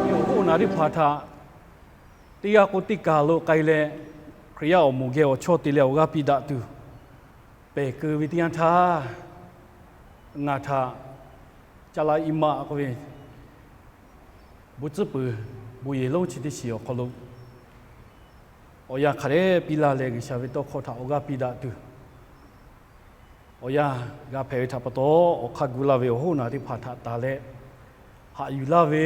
Awˬ hoˉ naˍ teˇ hpaˍ htaꞈ teˇ g'aˇ k'o teˇ kaˬ lo k'ai leh, Hkriꞈ yaˇ awˬ moˍ geh awˬ chawˇ te leh awˬ g'aˇ piˇ daꞈ tuˬ pehˬ keu ve teˇ yanˇ htaˇ, ngaˬ htaꞈ caˇ laˇ iˉ maˆ k'oˆ ve, bon tcuhˉ peuˬ, bon yehˬ lonˉ chi teˇ shiˍ awˬ hk'aw lo awˬ yanˇ hk'aˬ hk'e piˇ laˇ leh, G'uiˬsha ve tawˇ hkawˇ htaꞈ awˬ g'aˇ piˇ daꞈ tuˬ, awˬ yanˇ g'a hpehꞈ ve htaꞈ pa taw, awˬ hk'aˇ gu laˇ ve awˬ hoˉ naˍ teˇ hpaˍ htaꞈ tanˬ leh, haꞈ yuˬ laˇ ve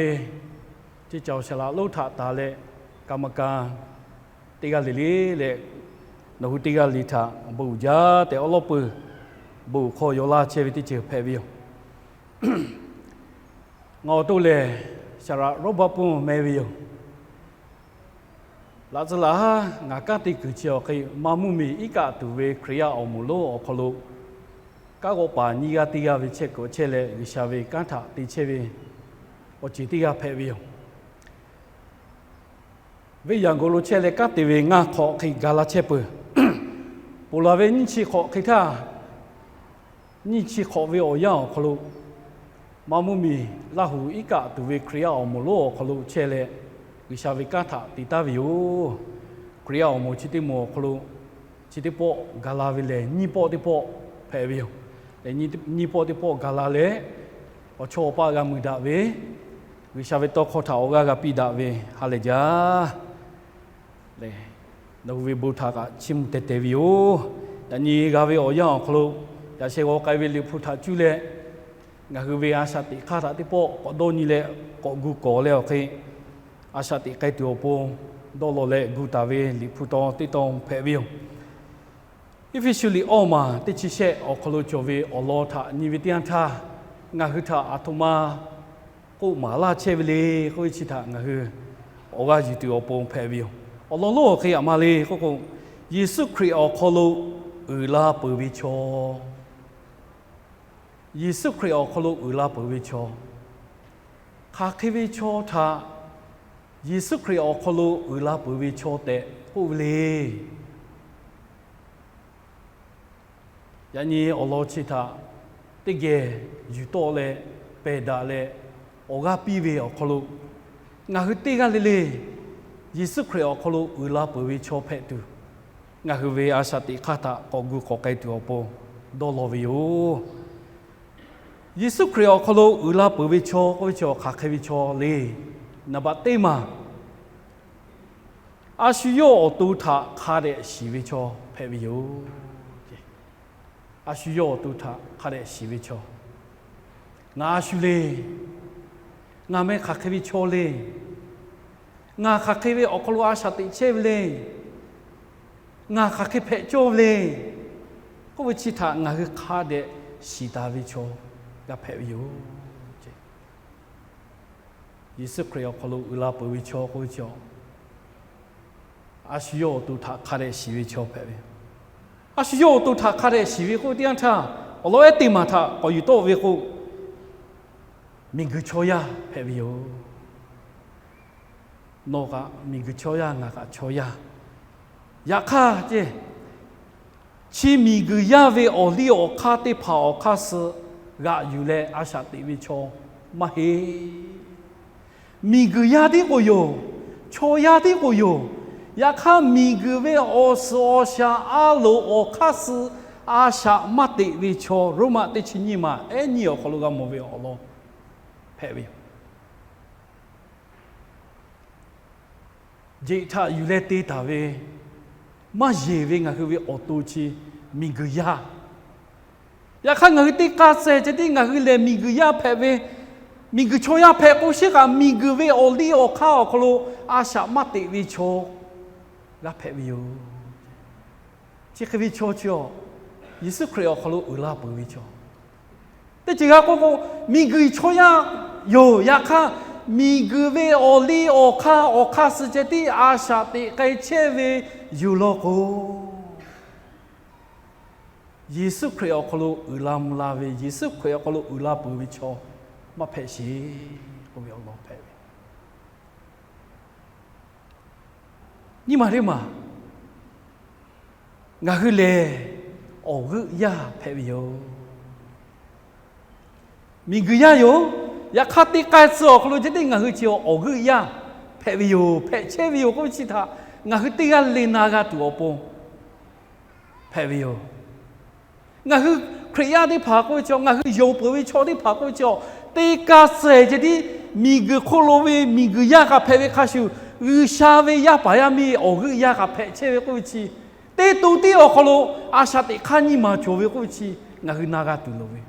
ceˇ caˬ awˬ shaˍ laꞈ lonˉ htaꞈ tanˬ leh, กรรมการ teˇ g'aˇ le le leh, nawˬ hui teˇ g'aˇ le htaꞈ bon uiˍ jaˇ tehꞈ awˉ lawˉ peuˬ bon uiˍ hk'aw yaw laˇ chehˇ ve teˇ ceuˬ hpehꞈ ve yoˬ. Ngaˬ awˬ to lehˬ, Saˍraꞈ Roˉbaˆpuˇ meh ve yoˬ. Laꞈ tcuh laꞈ haˉ ngaˬ kanˉ te kuiˬ chi awˬ hk'e, maˇ mvuhˇmiˬ iˉ kaˆ tuˬ ve Hkriꞈ yaˇ awˬ moˍ lonˉ awˬ hk'aw lo kanˉ g'awˆ paˍ nyiˇ g'aˇ teˇ g'aˇ ve chehˇ kuiˬ awˬ chehˇ leh, G'uiˬsha ve kanˉ htaꞈ te chehˇ ve awˬ ceuˬ teˇ g'aˇ hpehꞈ ve yoˬ. Venˇ yaꞈ g'oˍ lo chehˇ leh kanˉ te ve ngaˇ hk'awꞈ hk'e ga laˇ chehˇ peuˬ. Ponˬ laˬ ve nyiˇ chi hk'awꞈ hk'e htaˇ, nyiˇ chi hk'awꞈ ve awˬ yanˇ awˬ hk'aw lo, maˇ mvuhˇmiˬ Laˇhuˍ iˉ kaˆ tuˬ ve Hkriꞈ yaˇ awˬ moˍ lonˉ awˬ hk'aw lo chehˇ leh, G'uiˬsha ve kanˉ htaꞈ te taˍ ve yoˬ. Hkriꞈ yaˇ awˬ moˍ chi teˇ moˍ awˬ hk'aw lo, chi teˇ pawˆ ga la ve lehˬ, nyiˇ pawˆ teˇ pawˆ hpehꞈ ve yoˬ. Nyiˇ pawˆ teˇ pawˆ ga la leh, awˬ chawˇ awˬ paˆ g'a mui daꞈ ve, G'uiˬsha ve tawˇ hkawˇ htaꞈ awˬ g'aˇ g'a piˇ daꞈ ve ha lehˬ jaˇ. Nawˬ hui ve bon htaꞈ kaꞈ chiˇ mvuh teh teh ve yoˬ. Yaꞈ nyi g'a ve awˬ yanˇ awˬ hk'aw lo, yaꞈ sheh g'aw k'ai ve Liꞈ hpu htaꞈ cuˇ leh, ngaˬ hui ve a shaꞈ teꞈ hk'aˇ htaꞈ teˇ pawˆ k'awꞈ dawˇ nyi leh, k'awꞈ gu kawˍ leh awˬ hk'e, a shaꞈ teꞈ k'ai tuˬ awˬ pon dawˇ law leh gu taˍ ve Liꞈ hpu taw teˇ taw hpehꞈ ve yoˬ. Eˇfeˇsuꞈ liꞈ awˇ maˬ teˇ chi shehˆ awˬ hk'aw lo cawˬ ve awˬ lawn htaꞈ nyi ve teˇ yanˇ htaˇ, ngaˬ hui htaꞈ aˬ htoꞈ ma k'oˆ maˍ laˇ chehˇ ve le k'oˆ ve chi htaꞈ ngaˬ hui awˬ g'aˇ yuˬ tuˬ awˬ pon hpehꞈ ve yoˬ. Awˬ lawn lonˉ awˬ hk'e aꞈ ma le k'oˆ k'o, Yeˍsuˆ Hkriꞈ awˬ hk'aw lo uiˍ la peuˬ ve chaw. Yeˍsuˆ Hkriꞈ awˬ hk'aw lo uiˍ la peuˬ ve chaw. Hk'aˬ hk'e ve chaw htaꞈ Yeˍsuˆ Hkriꞈ awˬ hk'aw lo uiˍ la peuˬ ve chaw tehꞈ k'oˆ ve le. Yaꞈ nyi awˬ lawn chi htaꞈ teˇ geh yuˬ tawˆ leh pehˬ daꞈ leh awˬ g'aˇ piˇ ve awˬ hk'aw lo, ngaˬ hui teˇ g'aˇ le le Yeˍsuˆ Hkriꞈ awˬ hk'aw lo uiˍ la peuˬ ve chaw hpehꞈ tuˬ, ngaˬ hui ve a shaꞈ teꞈ hk'aˇ htaꞈ k'awꞈ gu k'awꞈ k'ai tuˬ awˬ pon dawˇ law ve yoˬ. Yeˍsuˆ Hkriꞈ awˬ hk'aw lo uiˍ la peuˬ ve chaw k'oˆ ve chi awˬ hk'aˬ hk'e ve chaw le. Naˍ baꞈ teˇ maˬ, a shu yawˇ awˬ to htaꞈ hk'a dehꞈ shiˍ ve chaw hpehꞈ ve yoˬ. A shu yawˇ awˬ to htaꞈ hk'a dehꞈ shiˍ ve chaw. Ngaˬ a shu le. Ngaˬ meh hk'aˬ hk'e ve chaw le. Ngaˬ hk'aˬ hk'e ve awˬ hk'aw lo a shaꞈ teꞈ chehˇ ve le. Ngaˬ hk'aˬ hk'e hpehꞈ cawˇ ve le k'oˆ ve chi htaꞈ ngaˬ hui hk'a dehꞈ shiˍ taˍ ve chaw g'a hpehꞈ ve yoˬ. Yeˍsuˆ Hkriꞈ awˬ hk'aw lo uiˍ la peuˬ ve chaw k'oˆ ve chi, a shu yawˇ awˬ to htaꞈ hk'a dehꞈ shiˍ ve chaw hpehꞈ ve. A shu yawˇ awˬ to htaꞈ hk'a dehꞈ shiˍ ve k'oˆ ve teˇ yanˇ htaˇ, awˬ lawn ehˉ teˇ maˬ htaꞈ k'awꞈ yuˬ tawˆ ve k'o, miˬguiˬ chaw yaˇ hpehꞈ ve yoˬ. Nawˬ kaꞈ miˬguiˬ chaw yaˇ, ngaˬ kaꞈ chaw yaˇ. Yaꞈ hk'aˇ ceˇ, chi miˬguiˬ yaˇ ve awˬ liˇ awˬ hk'aˇ teˇ hpaˍ awˬ hk'aˇ suh g'aꞈ yuˬ leh a shaꞈ teꞈ ve chaw maˇ heˆ. Miˬguiˬ yaˇ tiˉ k'o yoˬ. Chaw yaˇ tiˉ k'o yoˬ. Yaꞈ hk'aˇ, miˬguiˬ ve awˬ suhˍ awˬ shaˍ a loˍ awˬ hk'aˇ suh a shaꞈ maˇ teꞈ ve chaw, Roˉmaꞈ teˇ chi nyiˇ maˬ ehˉ nyiˇ awˬ hk'aw lo g'a mawˬ ve awˬ lawn hpehꞈ ve yoˬ. Jeꞈ htaꞈ yuˬ leh te taˍ ve maˇ yeˬ ve ngaˬ hui ve awˬ to chi miˬguiˬ yaˇ. Yaꞈ hk'aˇ, ngaˬ hui teˇ k'aˇ tcuh ceh tiˉ ngaˬ hui lehˬ miˬguiˬ yaˇ hpehꞈ ve, miˬguiˬ chaw yaˇ hpehꞈ k'o sheˉ kaꞈ, miˬguiˬ ve awˬ liˇ awˬ hk'aˇ awˬ hk'aw lo a shaꞈ maˇ teꞈ ve chaw g'a hpehꞈ ve yoˬ. Chi hk'e ve chaw chi, Yeˍsuˆ Hkriꞈ awˬ hk'aw lo uiˍ la peuˬ ve chaw. Teˇ ceuˬ g'a k'oˆ k'o, miˬguiˬ chaw yaˇ yoˬ. Yaꞈ hk'aˇ, miˬguiˬ ve awˬ liˇ awˬ hk'aˇ awˬ hk'aˇ suh ceh tiˉ a shaꞈ teꞈ k'ai chehˇ ve yuˬ law k'o, Yeˍsuˆ Hkriꞈ awˬ hk'aw lo uiˍ la mvuh la ve, Yeˍsuˆ Hkriꞈ awˬ hk'aw lo uiˍ la peuˬ ve chaw maˇ hpehꞈ sheˍ k'oˆ ve awˬ lawn hpehꞈ ve. Nyiˇ maˬ teˇ maˬ, ngaˬ hui lehˬ awˬ g'euˆ yaˇ hpehꞈ ve yoˬ. Miˬguiˬ yaˇ yoˬ. Yaꞈ hk'aˇ, teˇ k'ai tcuh awˬ hk'aw lo ceh tiˉ ngaˬ hui chi awˬ g'euˆ yaˇ hpehꞈ ve yoˬ. Hpehꞈ chehˇ ve yoˬ k'oˆ ve chi htaꞈ ngaˬ hui teˇ g'aˇ le na g'a tuˬ awˬ pon hpehꞈ ve yoˬ. Ngaˬ hui Hkriꞈ yaˇ teˇ hpaˍ k'oˆ ve chi, ngaˬ hui yonˍ peuˬ ve chaw teˇ hpaˍ k'oˆ ve chi, teˇ k'ai tcuh ceh tiˉ miˬguiˬ hk'oˆ lo ve miˬguiˬ yaˇ kaꞈ hpehꞈ ve hk'a shuˍ, G'uiˬsha ve yaˇ paˍ yaˇ miˇ awˬ g'euˆ yaˇ kaꞈ hpehꞈ chehˇ ve k'oˆ ve chi, teˇ to tiˉ awˬ hk'aw lo a shaꞈ teꞈ hk'aˇ nyiˇ maˬ cawˬ ve k'oˆ ve chi ngaˬ hui na g'a tuˬ loˍ ve.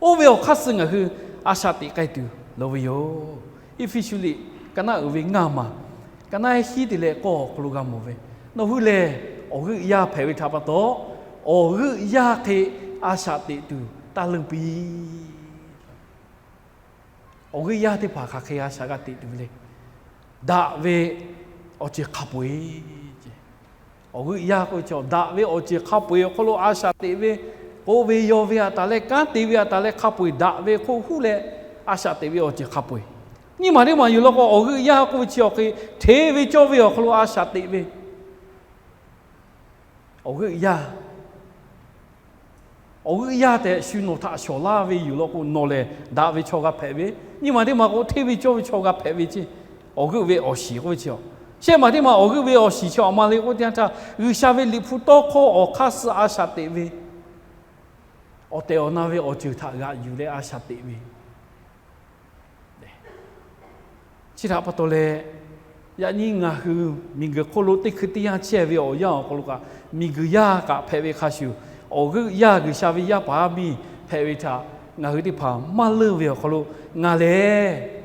Oˇ ve awˬ hk'aˇ suh ngaˬ hui a shaꞈ teꞈ k'ai tuˬ loˍ ve yoˬ. Eˇfeˇsuꞈ liꞈ ka naˆ uiˍ ve ngaˇ maˬ, ka naˆ hiˉ teˇ leh k'awˇ awˬ hk'aw lo g'a mawˬ ve, Nawˬ hui lehˬ awˬ g'euˆ yaˇ hpehꞈ ve htaꞈ pa taw, awˬ g'euˆ yaˇ hk'e a shaꞈ teꞈ tuˬ taˇ leunˇ piˇ. Awˬ g'euˆ yaˇ teˇ hpaˍ hk'aˬ hk'e a shaꞈ g'a teꞈ tuˬ ve le. Daꞈ ve awˬ ceuˬ hk'a peu-eˬ ce. Awˬ g'euˆ yaˇ k'oˆ ve chi, daꞈ ve awˬ ceuˬ hk'a peu-eˬ awˬ hk'aw lo a shaꞈ teꞈ ve, k'oˆ ve yaw ve aꞈ taˍ leh, kanˉ te ve aꞈ taˍ leh, hk'a peu-eˬ daꞈ ve hk'oˆ huˉ leh a shaꞈ teꞈ ve awˬ ceuˬ hk'a peu-eˬ. Nyiˇ maˬ teˇ maˬ yuˬ law k'o, awˬ g'euˆ yaˇ k'oˆ ve chi awˬ hk'e hteˇ ve cawˇ ve awˬ hk'aw lo a shaꞈ teꞈ ve awˬ g'euˆ yaˇ. Awˬ g'euˆ yaˇ tehꞈ shu nawˬ htaꞈ shawˍ laˇ ve yoˬ law k'o, nawˬ lehˬ daꞈ ve chaw g'a hpehꞈ ve, nyiˇ maˬ teˇ maˬ k'o hteˇ ve cawˇ ve chaw g'a hpehꞈ ve ce. Awˬ g'euˆ ve awˬ shiˍ k'oˆ ve chi, shehˆ maˬ teˇ maˬ awˬ g'euˆ ve awˬ shiˍ chi awˬ ma le k'oˆ teˇ yanˇ htaˇ, G'uiˬsha ve Liꞈ hpu tawˇ hkawˇ awˬ hk'aˇ suh a shaꞈ teꞈ ve, awˬ tehˬ awˬ na ve awˬ ceuˬ htaꞈ g'aꞈ yuˬ leh a shaꞈ teꞈ ve. Chi htaꞈ pa taw leh, yaꞈ nyi ngaˬ hui miˬguiˬ hk'oˆ lo teˇ hkui teˇ yanˇ chehˇ ve awˬ yanˇ awˬ hk'aw lo kaꞈ, miˬguiˬ yaˇ kaꞈ hpehꞈ ve hk'a shuˍ, awˬ g'euˆ yaˇ G'uiˬsha ve yaˇ paˍ yaˇ miˇ hpehꞈ ve htaꞈ ngaˬ hui teˇ hpaˍ maˇ leunˇ ve awˬ hk'aw lo, ngaˬ lehˬ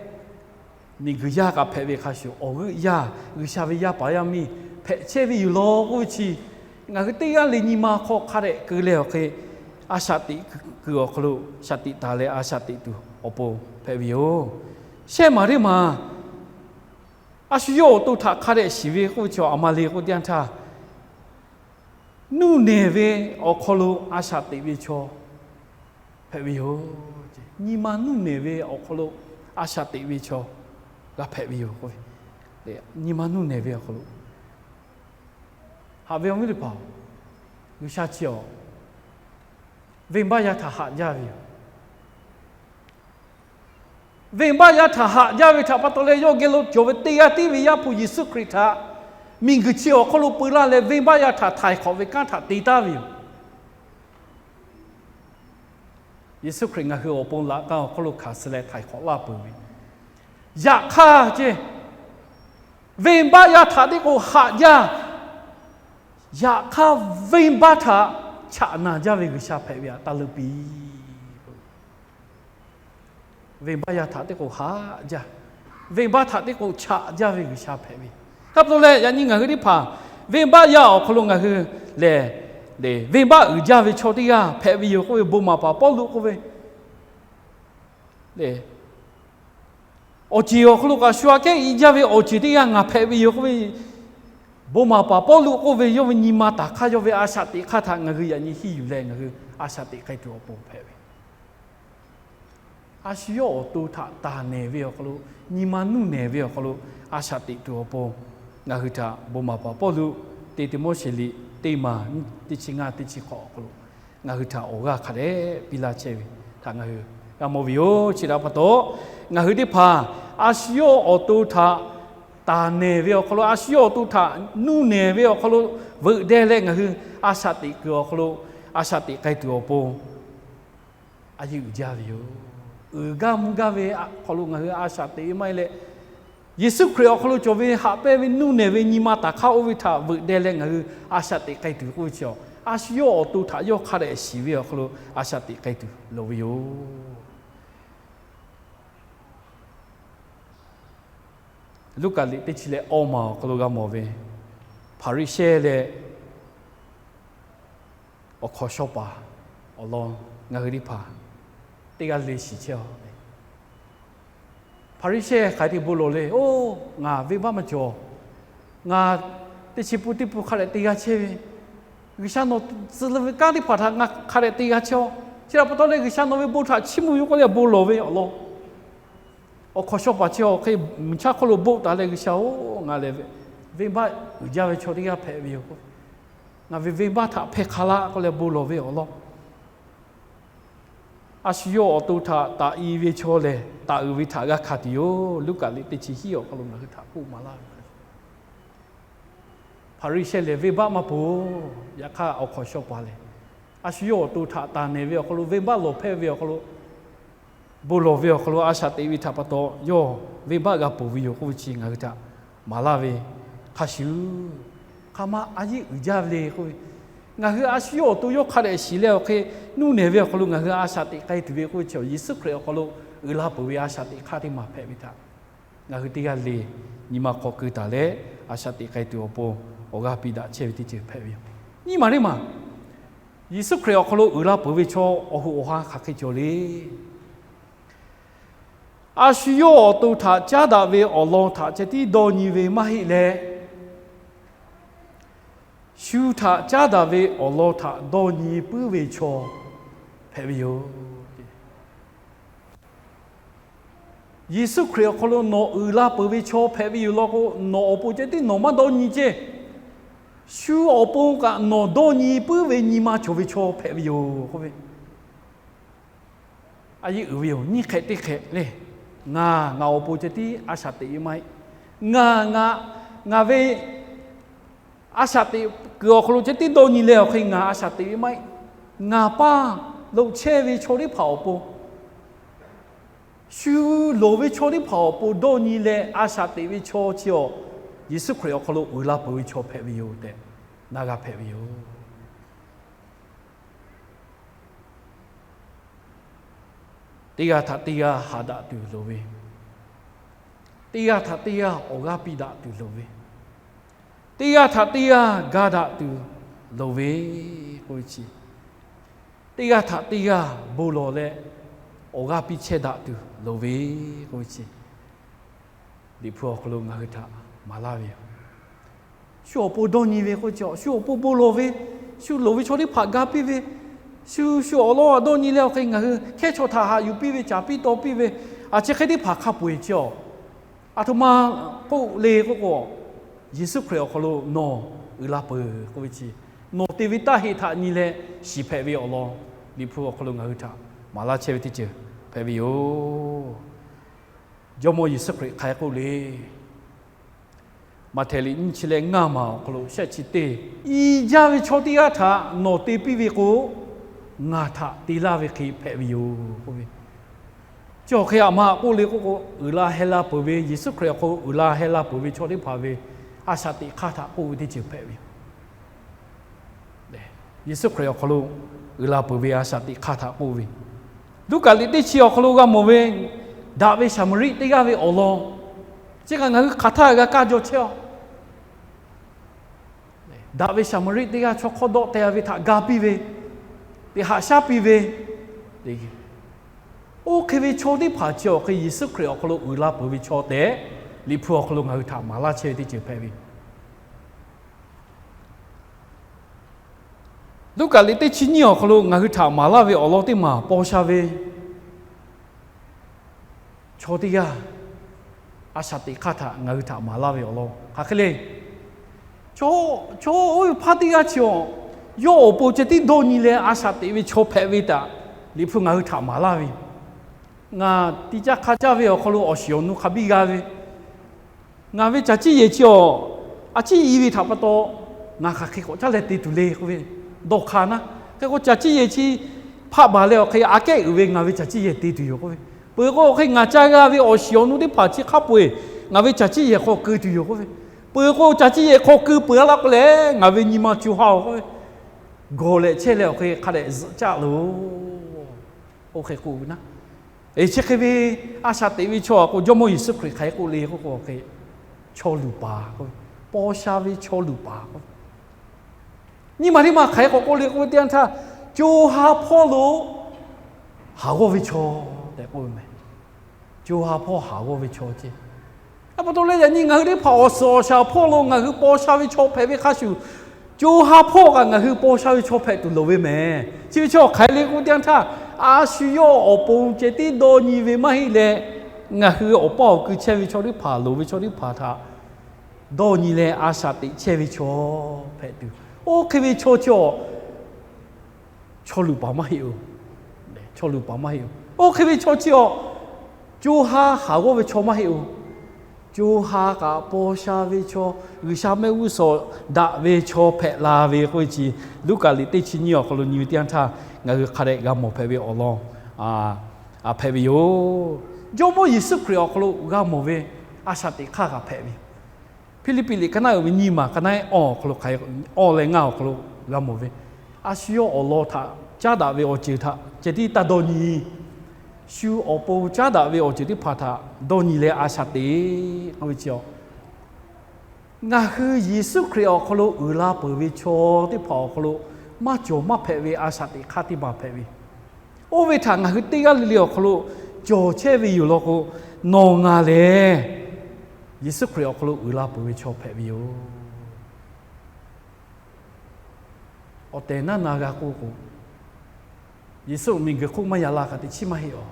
miˬguiˬ yaˇ kaꞈ hpehꞈ ve hk'a shuˍ, awˬ g'euˆ yaˇ G'uiˬsha ve yaˇ paˍ yaˇ miˇ hpehꞈ chehˇ ve yoˬ law k'oˆ ve chi, ngaˬ hui teˇ g'aˇ le nyi ma hk'aw hk'a dehꞈ keu leh awˬ hk'e, a shaꞈ teꞈ kuiˬ awˬ hk'aw lo shaꞈ teꞈ taˍ leh a shaꞈ teꞈ tuˬ awˬ pon hpehꞈ ve yoˬ. Shehˆ maˬ teˇ maˬ a shu yawˇ awˬ to htaꞈ hk'a dehꞈ shiˍ ve k'oˆ ve chi aˬ ma le k'oˆ teˇ yanˇ htaˇ, nuˇ nehˬ ve awˬ hk'aw lo a shaꞈ teꞈ ve chaw hpehꞈ ve yoˬ. Nyi ma nuˇ nehˬ ve awˬ hk'aw lo a shaꞈ teꞈ ve chaw g'a hpehꞈ ve yoˬ k'o, nyi ma nuˇ nehˬ ve awˬ hk'aw lo haꞈ ve awˬ viˉ teˇ hpaˍ-oˬ, G'uiˬsha chi awˬ venˇbaˆ yaˇ htaꞈ haꞈ jaˇ ve yoˬ. Venˇbaˆ yaˇ htaꞈ haꞈ jaˇ ve htaꞈ pa taw leh, yawˇ geh lo cawˬ ve teˇ g'aˇ tiˉ ve Yaˇ hpu Yeˍsuˆ Hkriꞈ htaꞈ miˬguiˬ chi awˬ hk'aw lo peu laˇ leh, venˇbaˆ yaˇ htaꞈ htaiˍ hk'awꞈ ve kanˉ htaꞈ te taˍ ve yoˬ. Yeˍsuˆ Hkriꞈ ngaˬ hui awˬ pon laꞈ ka awˬ hk'aw lo hkanˍ suh leh htaiˍ hk'awꞈ laˇ peuˬ ve, yaꞈ hk'aˇ ce, venˇbaˆ yaˇ htaꞈ teˇ k'o haꞈ jaˇ. Yaꞈ hk'aˇ, venˇbaˆ htaꞈ chaꞈ naˬ jaˇ ve G'uiˬsha hpehꞈ ve htaꞈ taˇ leunˇ piˇ. Venˇbaˆ yaˇ htaꞈ teˇ k'o haꞈ jaˇ, venˇbaˆ htaꞈ teˇ k'o chaꞈ jaˇ ve G'uiˬsha hpehꞈ ve. Hk'a pa taw leh, yaꞈ nyi ngaˬ hui teˇ hpaˍ venˇbaˆ yaˇ awˬ hk'aw lo ngaˬ hui lehˬ, venˇbaˆ uiˍ jaˇ ve chaw teˇ g'aˇ hpehꞈ ve yoˬ k'oˆ ve bon maˍ paˍ Pawˇluꞈ k'oˆ ve, awˬ ceˬ awˬ hk'aw lo kaꞈ shu aꞈ kehˉ i jaˇ ve awˬ ceˬ teˇ g'aˇ ngaˬ hpehꞈ ve yoˬ k'oˆ ve, bon maˍ paˍ Pawˇluꞈ k'oˆ ve yawˇ ve nyi ma taˍ hk'aˇ, yawˇ ve a shaꞈ teꞈ hk'aˇ htaꞈ ngaˬ hui yaꞈ nyi hiˇ yuˬ leh ngaˬ hui a shaꞈ teꞈ k'ai tuˬ awˬ pon hpehꞈ ve. A shu yawˇ awˬ to htaꞈ taˍ nehˬ ve awˬ hk'aw lo, nyi ma nuˇ nehˬ ve awˬ hk'aw lo a shaꞈ teꞈ tuˬ awˬ pon, ngaˬ hui htaꞈ bon maˍ paˍ Pawˇluꞈ te Tiˆmoˉseˍ liꞈ teˇ maˬ teˇ chi ngaˇ teˇ chi hk'awꞈ awˬ hk'aw lo ngaˬ hui htaꞈ awˬ g'aˇ hk'a dehꞈ piˇ laˇ chehˇ ve htaꞈ ngaˬ hui g'a mawˬ ve yoˬ. Chi htaꞈ pa taw, ngaˬ hui teˇ hpaˍ a shu yawˇ awˬ to htaꞈ taˍ nehˬ ve awˬ hk'aw lo, a shu yawˇ awˬ to htaꞈ nuˇ nehˬ ve awˬ hk'aw lo veuꞈ deh leh ngaˬ hui a shaꞈ teꞈ kuiˬ awˬ hk'aw lo a shaꞈ teꞈ k'ai tuˬ awˬ pon a yeˇ uiˍ jaˇ ve yoˬ. Uiˍ gaˇ mvuh gaˇ ve awˬ hk'aw lo ngaˬ hui a shaꞈ teꞈ ve maˇ heˆ leh, Yeˍsuˆ Hkriꞈ awˬ hk'aw lo cawˬ ve haꞈ pehnˇ ve nuˇ nehˬ ve nyi ma taˍ hk'aˇ oˇ ve htaꞈ veuꞈ deh leh ngaˬ hui a shaꞈ teꞈ k'ai tuˬ k'oˆ ve chi, a shu yawˇ awˬ to htaꞈ yawˇ hk'a dehꞈ shiˍ ve awˬ hk'aw lo a shaꞈ teꞈ k'ai tuˬ loˍ ve yoˬ. Luˉkaꞈ liꞈ teˇ chi leh awˇ maˬ awˬ hk'aw lo g'a mawˬ ve, Hpaˍriˍsehˇ leh awˬ hkawnˍ shawˇ paˍ awˬ lawn ngaˬ hui teˇ hpaˍ teˇ g'aˇ le shiˍ chehˇ-oˬ. Hpaˍriˍsehˇ hk'aˬ hk'e te bon lawˬ le, Oˇ, ngaˬ venˇbaˆ maˇ cawˬ. Ngaˬ teˇ chi pun teˇ pun hk'a dehꞈ te g'a chehˇ ve, G'uiˬsha nawˬ tcuh leh ve kanˉ teˇ hpaˍ htaꞈ ngaˬ hk'a dehꞈ te g'a chehˇ-oˬ. Chi htaꞈ pa taw leh G'uiˬsha nawˬ ve bon htaꞈ chiˇ mvuh ve k'oˆ leh bon lawˬ ve awˬ lawn. Awˬ hkawnˍ shawˇ paˍ chi awˬ hk'e mvuhˇ chaˇ hk'oˆ lo boˆ taˍ leh, G'uiˬsha-oˬ, ngaˬ lehˬ venˇbaˆ uiˍ jaˇ ve chaw teˇ g'aˇ hpehꞈ ve yoˬ. Ngaˬ ve venˇbaˆ htaꞈ hpehˇ hk'a laˇ k'oˆ leh bon lawˬ ve awˬ lawn. A shu yawˇ awˬ to htaꞈ taꞈ i ve chaw lehˬ, taꞈ uiˍ ve htaꞈ g'a hkanˍ tuˬ yoˬ. Luˉkaꞈ liꞈ teˇ chi hiˉ awˬ hk'aw lo ngaˬ hui htaꞈ k'oˆ maˍ laˇ ve, Hpaˍriˍsehˇ lehˬ venˇbaˆ maˇ ponˬ. Yaꞈ hk'aˇ, awˬ hkawnˍ shaw paˍ lehˬ, a shu yawˇ awˬ to htaꞈ taˍ nehˬ ve awˬ hk'aw lo, venˇbaˆ lawˬ hpehˇ ve awˬ hk'aw lo, bon lawˬ ve awˬ hk'aw lo a shaꞈ teꞈ ve htaꞈ pa taw, yawˇ venˇbaˆ g'a ponˬ ve yoˬ k'oˆ ve chi ngaˬ hui htaꞈ maˍ laˇ ve hk'a shuˍ, hk'aˬ ma a yeˇ uiˍ jaˇ ve le k'oˆ ve, ngaˬ hui a shu yawˇ awˬ to yawˇ hk'a dehꞈ shiˍ leh awˬ hk'e nuˇ nehˬ ve awˬ hk'aw lo ngaˬ hui a shaꞈ teꞈ k'ai tuˬ ve k'oˆ ve chi, Yeˍsuˆ Hkriꞈ awˬ hk'aw lo uiˍ la peuˬ ve a shaꞈ teꞈ hk'aˇ teˇ maˬ hpehꞈ ve htaꞈ ngaˬ hui teˇ g'aˇ le nyi ma hk'aw keu taˍ leh, a shaꞈ teꞈ k'ai tuˬ awˬ pon awˬ g'aˇ piˇ daꞈ chehˇ ve teˇ ceuˬ hpehꞈ ve yoˬ. Nyiˇ maˬ teˇ maˬ, Yeˍsuˆ Hkriꞈ awˬ hk'aw lo uiˍ la peuˬ ve chaw awˬ hoꞈ awˬ ha hk'aˬ hk'e cawˬ le. A shu yawˇ awˬ to htaꞈ caˉ daꞈ ve awˬ lawn htaꞈ ceh tiˉ dawˇ nyi ve maˇ heˆ leh, shu htaꞈ caˉ daꞈ ve awˬ lawn htaꞈ dawˇ nyi puiˉ ve chaw hpehꞈ ve yoˬ. Yeˍsuˆ Hkriꞈ awˬ hk'aw lo nawˬ uiˍ la peuˬ ve chaw hpehꞈ ve yoˬ law k'o, nawˬ awˬ pon ceh tiˉ nawˬ maˇ dawˇ nyi ceˇ. Shu awˬ pon kaꞈ nawˬ dawˇ nyi puiˉ ve nyi ma cawˬ ve chaw hpehꞈ ve yoˬ k'oˆ ve, a yeˇ uiˍ ve yoˬ. Nyiˇ hk'ehꞈ teˇ hk'ehꞈ le, ngaˬ, ngaˬ awˬ pon ceh tiˉ a shaꞈ teꞈ ve maˇ heˆ. Ngaˬ, ngaˬ, ngaˬ ve a shaꞈ teꞈ kuiˬ awˬ hk'aw lo ceh tiˉ dawˇ nyi leh awˬ hk'e ngaˬ a shaꞈ teꞈ ve maˇ heˆ. Ngaˬ paˇ lo chehˇ ve chaw teˇ hpaˍ awˬ pon, shu loˍ ve chaw teˇ hpaˍ awˬ pon dawˇ nyi leh a shaꞈ teꞈ ve chaw chi awˬ, Yeˍsuˆ Hkriꞈ awˬ hk'aw lo uiˍ la peuˬ ve chaw hpehꞈ ve yoˬ tehꞈ na g'a hpehꞈ ve yoˬ. Teˇ g'aˇ htaꞈ teˇ g'aˇ haꞈ daꞈ tuˬ loˍ ve, teˇ g'aˇ htaꞈ teˇ g'aˇ awˬ g'aˇ piˇ daꞈ tuˬ loˍ ve, teˇ g'aˇ htaꞈ teˇ g'aˇ ga daꞈ tuˬ loˍ ve k'oˆ ve chi, teˇ g'aˇ htaꞈ teˇ g'aˇ bon lawˬ leh awˬ g'aˇ piˇ chehˇ daꞈ tuˬ loˍ ve k'oˆ ve chi, Liꞈ hpu awˬ hk'aw lo ngaˬ hui htaꞈ maˍ laˇ ve yoˬ. Shu awˬ pon dawˇ nyi ve k'oˆ ve chi, shu awˬ pon bon lawˬ ve, shu loˍ ve chaw teˇ hpaˍ ga piˇ ve, shu, shu awˬ lawn a dawˇ nyi leh awˬ hk'e ngaˬ hui hkehˇ chaw htaꞈ haꞈ yuˬ piˇ ve, caˍ piˇ taw piˇ ve, a chi hk'e teˇ hpaˍ hk'a peu eˬ chi awˬ, aˬ htoꞈ ma k'oˆ le k'oˆ k'o, Yeˍsuˆ Hkriꞈ awˬ hk'aw lo nawˬ uiˍ la peuˬ k'oˆ ve chi, nawˬ te ve taˇ heˆ htaꞈ nyi leh shiˍ hpehꞈ ve awˬ lawn, Liꞈ hpu awˬ hk'aw lo ngaˬ hui htaꞈ maˍ laˇ chehˇ ve teˇ ceuˬ hpehꞈ ve yoˬ. Jawˇmawˇ Yeˍsuˆ Hkriꞈ hk'aˬ hk'e k'oˆ le. Maꞈhtehˍ liꞈ nyiˇ chi leh ngaˇ maˬ awˬ hk'aw lo shehˆ chi teˇ, i jaˇ ve chaw teˇ g'aˇ htaꞈ nawˬ te piˇ ve k'o, ngaˬ htaꞈ te laˇ ve hk'e hpehꞈ ve yoˬ k'oˆ ve. Chi awˬ hk'e aˬ ma k'oˆ le k'oˆ k'o, uiˍ la heh la peuˬ ve, Yeˍsuˆ Hkriꞈ awˬ hk'aw lo uiˍ la heh la peuˬ ve chaw teˇ hpaˍ ve a shaꞈ teꞈ hk'aˇ htaꞈ k'oˆ ve teˇ ceuˬ hpehꞈ ve yoˬ. Yeˍsuˆ Hkriꞈ awˬ hk'aw lo uiˍ la peuˬ ve a shaꞈ teꞈ hk'aˇ htaꞈ k'oˆ ve, Luˉkaꞈ liꞈ teˇ chi awˬ hk'aw lo g'a mawˬ ve, daꞈ ve Saˍmaˍriˆ teˇ g'aˇ ve awˬ lawn chi kaꞈ ngaˬ hui hk'aˬ htaˇ g'a kaˇ jaw chehˇ a. Daꞈ ve Saˍmaˍriˆ teˇ g'aˇ chaw hk'awˇ dawˆ teh ve htaꞈ ga piˇ ve, teꞈ haꞈ shaˉ piˇ ve, oˇ hk'e ve chaw teˇ hpaˍ chi awˬ hk'e Yeˍsuˆ Hkriꞈ awˬ hk'aw lo uiˍ la peuˬ ve chaw tehꞈ Liꞈ hpu awˬ hk'aw lo ngaˬ hui htaꞈ maˍ laˇ chehˇ ve teˇ ceuˬ hpehꞈ ve. Luˉkaꞈ liꞈ teˇ chi nyiˇ awˬ hk'aw lo ngaˬ hui htaꞈ maˍ laˇ ve awˬ lawn teˇ maˬ paw sha ve chaw teˇ g'aˇ a shaꞈ teꞈ hk'aˇ htaꞈ ngaˬ hui htaꞈ maˍ laˇ ve awˬ lawn hk'aˬ hk'e le. Chaw, chaw oˇ ve hpaˇ teˇ g'aˇ chi awˬ, yawˇ awˬ pon ceh tiˉ dawˇ nyi leh a shaꞈ teꞈ ve chaw hpehꞈ ve htaꞈ Liꞈ hpu ngaˬ hui htaꞈ maˍ laˇ ve. Ngaˬ ti caˇ hk'a caˇ ve awˬ hk'aw lo awˬ shiˍ awˬ nu hk'a biˇ g'a ve, ngaˬ ve caˬ ciˇ yehˬ chi awˬ, a ciˉ i ve htaꞈ pa taw ngaˬ hk'aˬ hk'e k'awꞈ caˉ leh te tuˬ le k'oˆ ve dawˇ hk'a naˉ. Hk'e k'o caˬ ciˇ yehˬ chi hpaˆ baˬ leh awˬ hk'e aꞈ kehˉ uiˍ ve ngaˬ ve caˬ ciˇ yehˬ te tuˬ yoˬ k'oˆ ve. Peuˬ k'o hk'e ngaˬ ca g'a ve awˬ shiˍ awˬ nu teˇ hpaˍ chi hk'a peu eˬ ngaˬ ve caˬ ciˇ yehˬ hk'aw keu tuˬ yoˬ k'oˆ ve. Peuˬ k'o caˬ ciˇ yehˬ hk'aw keu peuˬ a la k'o leh ngaˬ ve nyi ma co ha-oˬ k'oˆ ve. Gawˬ lehꞈ chehˇ leh awˬ hk'e hk'a dehꞈ zuhꞈ caˆ loˬ. Oˇ hk'e k'oˆ ve naˉ. Eˬ, chi hk'e ve a shaꞈ teꞈ ve chaw aꞈ k'o Jawˇmawˇ Yeˍsuˆ Hkriꞈ hk'aˬ hk'e k'oˆ le k'oˆ k'o hk'e, chaw luˬ paˍ k'oˆ ve, paw sha ve chaw luˬ paˍ k'oˆ ve, nyiˇ maˬ teˇ maˬ hk'aˬ hk'e k'awꞈ k'oˆ le k'oˆ ve teˇ yanˇ htaˇ, co ha hpawˇ lo haˍ g'awˇ ve chaw tehꞈ k'oˆ ve meh. Co ha hpawˇ haˍ g'awˇ ve chaw ceˇ. A pa taw leh yaꞈ nyi ngaˬ hui teˇ hpaˍ awˬ suhˍ awˬ shaˍ hpawˇ lo ngaˬ hui paw sha ve chaw hpehꞈ ve hk'a shuˍ, co ha hpawˇ kaꞈ ngaˬ hui paw sha ve chaw hpehꞈ tuˬ loˍ ve meh. Chi ve chaw hk'aˬ hk'e le k'oˆ ve teˇ yanˇ htaˇ, a shu yawˇ awˬ pon ceh tiˉ dawˇ nyi ve maˇ heˆ leh, ngaˬ hui awˬ paˇ awˬ kui chehˇ ve chaw teˇ hpaˍ, loˍ ve chaw teˇ hpaˍ htaꞈ dawˇ nyi leh a shaꞈ teꞈ chehˇ ve chaw hpehꞈ tuˬ, oˇ hk'e ve chaw chi awˬ chaw luˬ paˍ maˇ heˆ-oˬ. chaw luˬ paˍ maˇ heˆ-oˬ. Oˇ hk'e ve chaw chi awˬ co ha haˍ g'awˇ ve chaw maˇ heˆ-oˬ. Co ha kaꞈ paw sha ve chaw, G'uiˬsha mehˆ g'uˇ suhˍ daꞈ ve chaw hpehꞈ la ve k'oˆ ve chi, Luˉkaꞈ liꞈ teˇ chi nyiˇ awˬ hk'aw lo nyi ve teˇ yanˇ htaˇ ngaˬ hui hk'a dehꞈ g'a mawˬ hpehꞈ ve awˬ lawn hpehꞈ ve yoˬ. Jawˇmawˇ Yeˍsuˆ Hkriꞈ awˬ hk'aw lo g'a mawˬ ve a shaꞈ teꞈ hk'aˇ kaꞈ hpehꞈ ve yoˬ. Hpiˇliˇpiˆ liꞈ ka naˉ uiˍ ve nyiˇ maˬ ka naˉ awˬ hk'aw lo hk'a awˇ leh ngaˇ awˬ hk'aw lo g'a mawˬ ve, a shu yawˇ awˬ lawn htaꞈ caˉ daꞈ ve awˬ ceuˬ htaꞈ ceh tiˉ taˇ dawˇ nyi. Shu awˬ pon caˉ daꞈ ve awˬ ceuˬ teˇ hpaˍ htaꞈ dawˇ nyi leh a shaꞈ teꞈ k'oˆ ve chi, ngaˬ hui Yeˍsuˆ Hkriꞈ awˬ hk'aw lo uiˍ la peuˬ ve chaw teˇ hpaˍ awˬ hk'aw lo maˇ cawˬ maˇ hpehꞈ ve a shaꞈ teꞈ hk'aˇ teˇ maˬ hpehꞈ ve. Oˇ ve htaꞈ ngaˬ hui teˇ g'aˇ le le awˬ hk'aw lo cawˬ chehˇ ve yoˬ law k'o, nawˬ ngaˬ lehˬ Yeˍsuˆ Hkriꞈ awˬ hk'aw lo uiˍ la peuˬ ve chaw hpehꞈ ve yoˬ. Awˬ tehˬ naˉ na g'a k'oˆ k'o, Yeˍsuˆ miˬguiˬ hk'oˆ maˇ yaꞈ la kaꞈ teꞈ chiˉ maˇ heˆ-oˬ.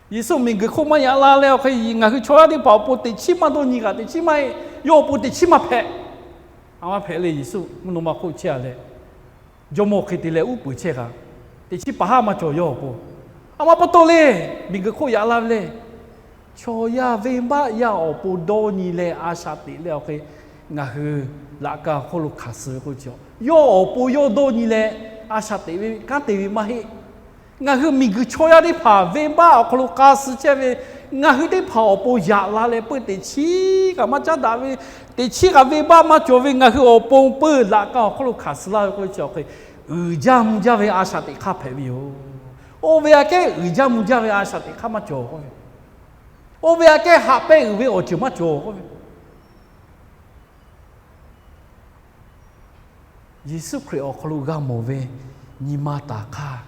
Yeˍsuˆ miˬguiˬ hk'oˆ maˇ yaꞈ la leh awˬ hk'e ngaˬ hui chaw yaˇ teˇ hpaˍ awˬ pon teꞈ chiˉ maˇ dawˇ nyi kaꞈ teꞈ chiˉ maˇ heˆ. Yawˇ awˬ pon teꞈ chiˉ maˇ hpehꞈ. A maˇ hpehꞈ le. Yeˍsuˆ mvuhˇ naw ma hk'oˆ chehˇ-a leh, jawˇmawˇ hk'e te leh uˉ peunˍ chehˇ kaꞈ, teꞈ chiˉ paˍ haˉ maˇ cawˬ yawˇ awˬ pon. A maˇ pa taw le, miˬguiˬ hk'oˆ yaꞈ la ve le. Chaw yaˇ venˇbaˆ yaˇ awˬ pon dawˇ nyi leh a shaꞈ teꞈ leh awˬ hk'e ngaˬ hui laꞈ ka awˬ hk'oˆ lo hkanˍ suh ve k'oˆ ve chi, yawˇ awˬ pon yawˇ dawˇ nyi leh a shaꞈ teꞈ ve kanˉ te ve maˇ heˆ. Ngaˬ hui miˬguiˬ chaw yaˇ teˇ hpaˍ venˇbaˆ awˬ hk'aw lo k'a suh chehˇ ve, ngaˬ hui teˇ hpaˍ awˬ pon yaꞈ la leh peuˇ teꞈ chiˉ kaꞈ maˇ caˉ daꞈ ve, teꞈ chiˉ kaꞈ venˇbaˆ maˇ cawˬ ve ngaˬ hui awˬ pon peuˇ laꞈ ka awˬ hk'oˆ lo hkanˍ suh laˇ ve k'oˆ ve chi awˬ hk'e, uiˍ jaˇ mvuh jaˇ ve a shaꞈ teꞈ hk'aˇ hpehꞈ ve yoˬ. Oˇ ve aꞈ kehˉ uiˍ jaˇ mvuh jaˇ ve a shaꞈ teꞈ hk'aˇ maˇ cawˬ k'oˆ ve, oˇ ve aꞈ kehˉ haꞈ pehnˇ uiˍ ve awˬ ceuˬ maˇ cawˬ k'oˆ ve, Yeˍsuˆ Hkriꞈ awˬ hk'aw lo g'a mawˬ ve nyi ma taˍ hk'aˇ,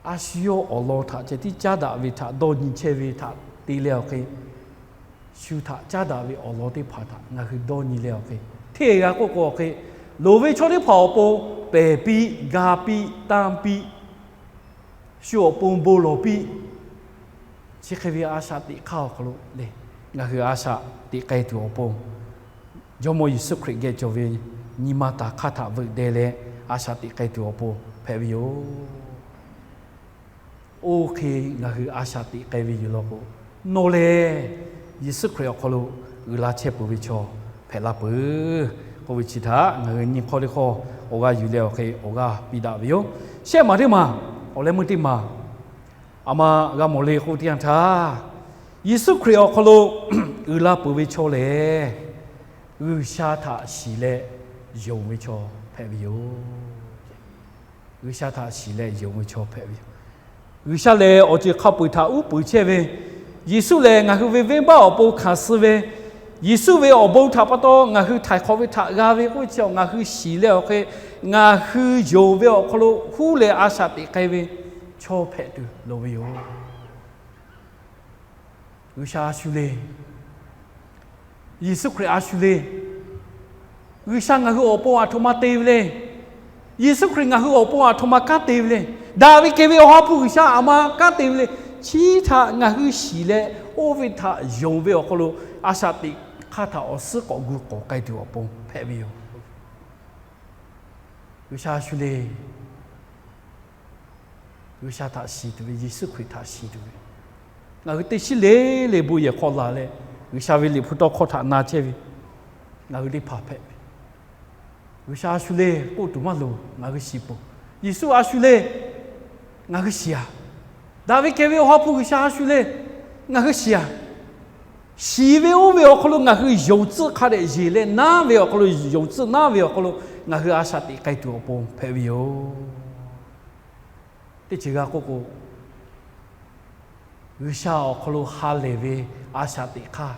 a shu yawˇ awˬ lawn htaꞈ ceh tiˉ caˉ daꞈ ve htaꞈ dawˇ nyi chehˇ ve htaꞈ te leh awˬ hk'e, shu htaꞈ caˉ daꞈ ve awˬ lawn teˇ hpaˍ htaꞈ ngaˬ hui dawˇ nyi leh awˬ hk'e, hteˇ g'a k'oˆ k'o awˬ hk'e, loˍ ve chaw teˇ hpaˍ awˬ pon pehˬ piˇ, ga piˇ, tanˇ piˇ, shu awˬ pon bon lawˬ piˇ, chi hk'e ve a shaꞈ teꞈ hk'aˇ awˬ hk'aw lo le, ngaˬ hui a shaꞈ teꞈ k'ai tuˬ awˬ pon, Jawˇmawˇ Yeˍsuˆ Hkriꞈ geh cawˬ ve nyi ma taˍ hk'aˇ htaꞈ veuꞈ deh leh a shaꞈ teꞈ k'ai tuˬ awˬ pon hpehꞈ ve yoˬ. Oˇ hk'e ngaˬ hui a shaꞈ teꞈ k'ai ve yoˬ law k'o, nawˬ lehˬ Yeˍsuˆ Hkriꞈ awˬ hk'aw lo uiˍ la chehˇ peuˬ ve chaw hpehꞈ la peuˬ k'oˆ ve chi htaꞈ ngaˬ hui nyi hk'awˇ teˇ hk'awˇ awˬ g'aˇ yuˬ leh awˬ hk'e awˬ g'aˇ piˇ daꞈ ve yoˬ. Shehˆ maˬ teˇ maˬ, awˬ leh meuˇ teˇ maˬ, a ma g'a mawˬ le k'oˆ teˇ yanˇ htaˇ, Yeˍsuˆ Hkriꞈ awˬ hk'aw lo uiˍ la peuˬ ve chaw lehˬ, G'uiˬsha htaꞈ shiˍ leh yonˍ ve chaw hpehꞈ ve yoˬ. G'uiˬsha htaꞈ shiˍ leh yonˍ ve chaw hpehꞈ ve yoˬ. G'uiˬsha lehˬ awˬ ceuˬ hk'a peu-eˬ htaꞈ uˉ peunˍ chehˇ ve, Yeˍsuˆ lehˬ ngaˬ hui ve venˇbaˆ awˬ pon hkanˍ suh ve, Yeˍsuˆ ve awˬ bon htaꞈ pa taw ngaˬ hui htaiˍ hk'awꞈ ve htaꞈ g'a ve k'oˆ ve chi ngaˬ hui shiˍ leh awˬ hk'e, ngaˬ hui yonˍ ve awˬ hk'aw lo huˉ leh a shaꞈ teꞈ k'ai ve chaw hpehꞈ tuˬ loˍ ve yoˬ. G'uiˬsha a shu le. Yeˍsuˆ Hkriꞈ a shu le. G'uiˬsha ngaˬ hui awˬ pon aˬ htoꞈ ma te ve le. Yeˍsuˆ Hkriꞈ ngaˬ hui awˬ pon aˬ htoꞈ ma kanˉ te ve le. Daꞈ ve kehˬ ve Awˬ ha hpu G'uiˬsha aˬ ma kanˉ te ve le. Chi htaꞈ ngaˬ hui shiˍ leh, oˇ ve htaꞈ yonˍ ve awˬ hk'aw lo a shaꞈ teꞈ hk'aˇ htaꞈ awˬ suhˉ k'awꞈ gu k'awꞈ k'ai tuˬ awˬ pon hpehꞈ ve yoˬ. G'uiˬsha a shu le. G'uiˬsha htaꞈ shiˍ tuˬ ve, Yeˍsuˆ Hkriꞈ htaꞈ shiˍ tuˬ ve, ngaˬ hui teˇ shiˉ le le bon yehˬ hk'aw laˬ leh, G'uiˬsha ve Liꞈ hpu tawˇ hkawˇ htaꞈ na chehˇ ve ngaˬ hui teˇ hpaˍ hpehꞈ ve. G'uiˬsha a shu le k'oˆ tuˬ maˇ loˍ, ngaˬ hui shiˍ peuˬ. Yeˍsuˆ a shu le, ngaˬ hui shiˍ-a. Daꞈ ve kehˬ ve Awˬ ha hpu G'uiˬsha a shu le, ngaˬ hui shiˍ-a. Shiˍ ve oˇ ve awˬ hk'aw lo ngaˬ hui yonˍ tcuhˆ hk'a dehꞈ yeˬ leh, naˉ ve awˬ hk'aw lo yonˍ tcuhˆ naˉ ve awˬ hk'aw lo ngaˬ hui a shaꞈ teꞈ k'ai tuˬ awˬ pon hpehꞈ ve yoˬ. Teˇ ceuˬ g'a k'oˆ k'o, G'uiˬsha awˬ hk'aw lo ha lehˬ ve a shaꞈ teꞈ hk'aˇ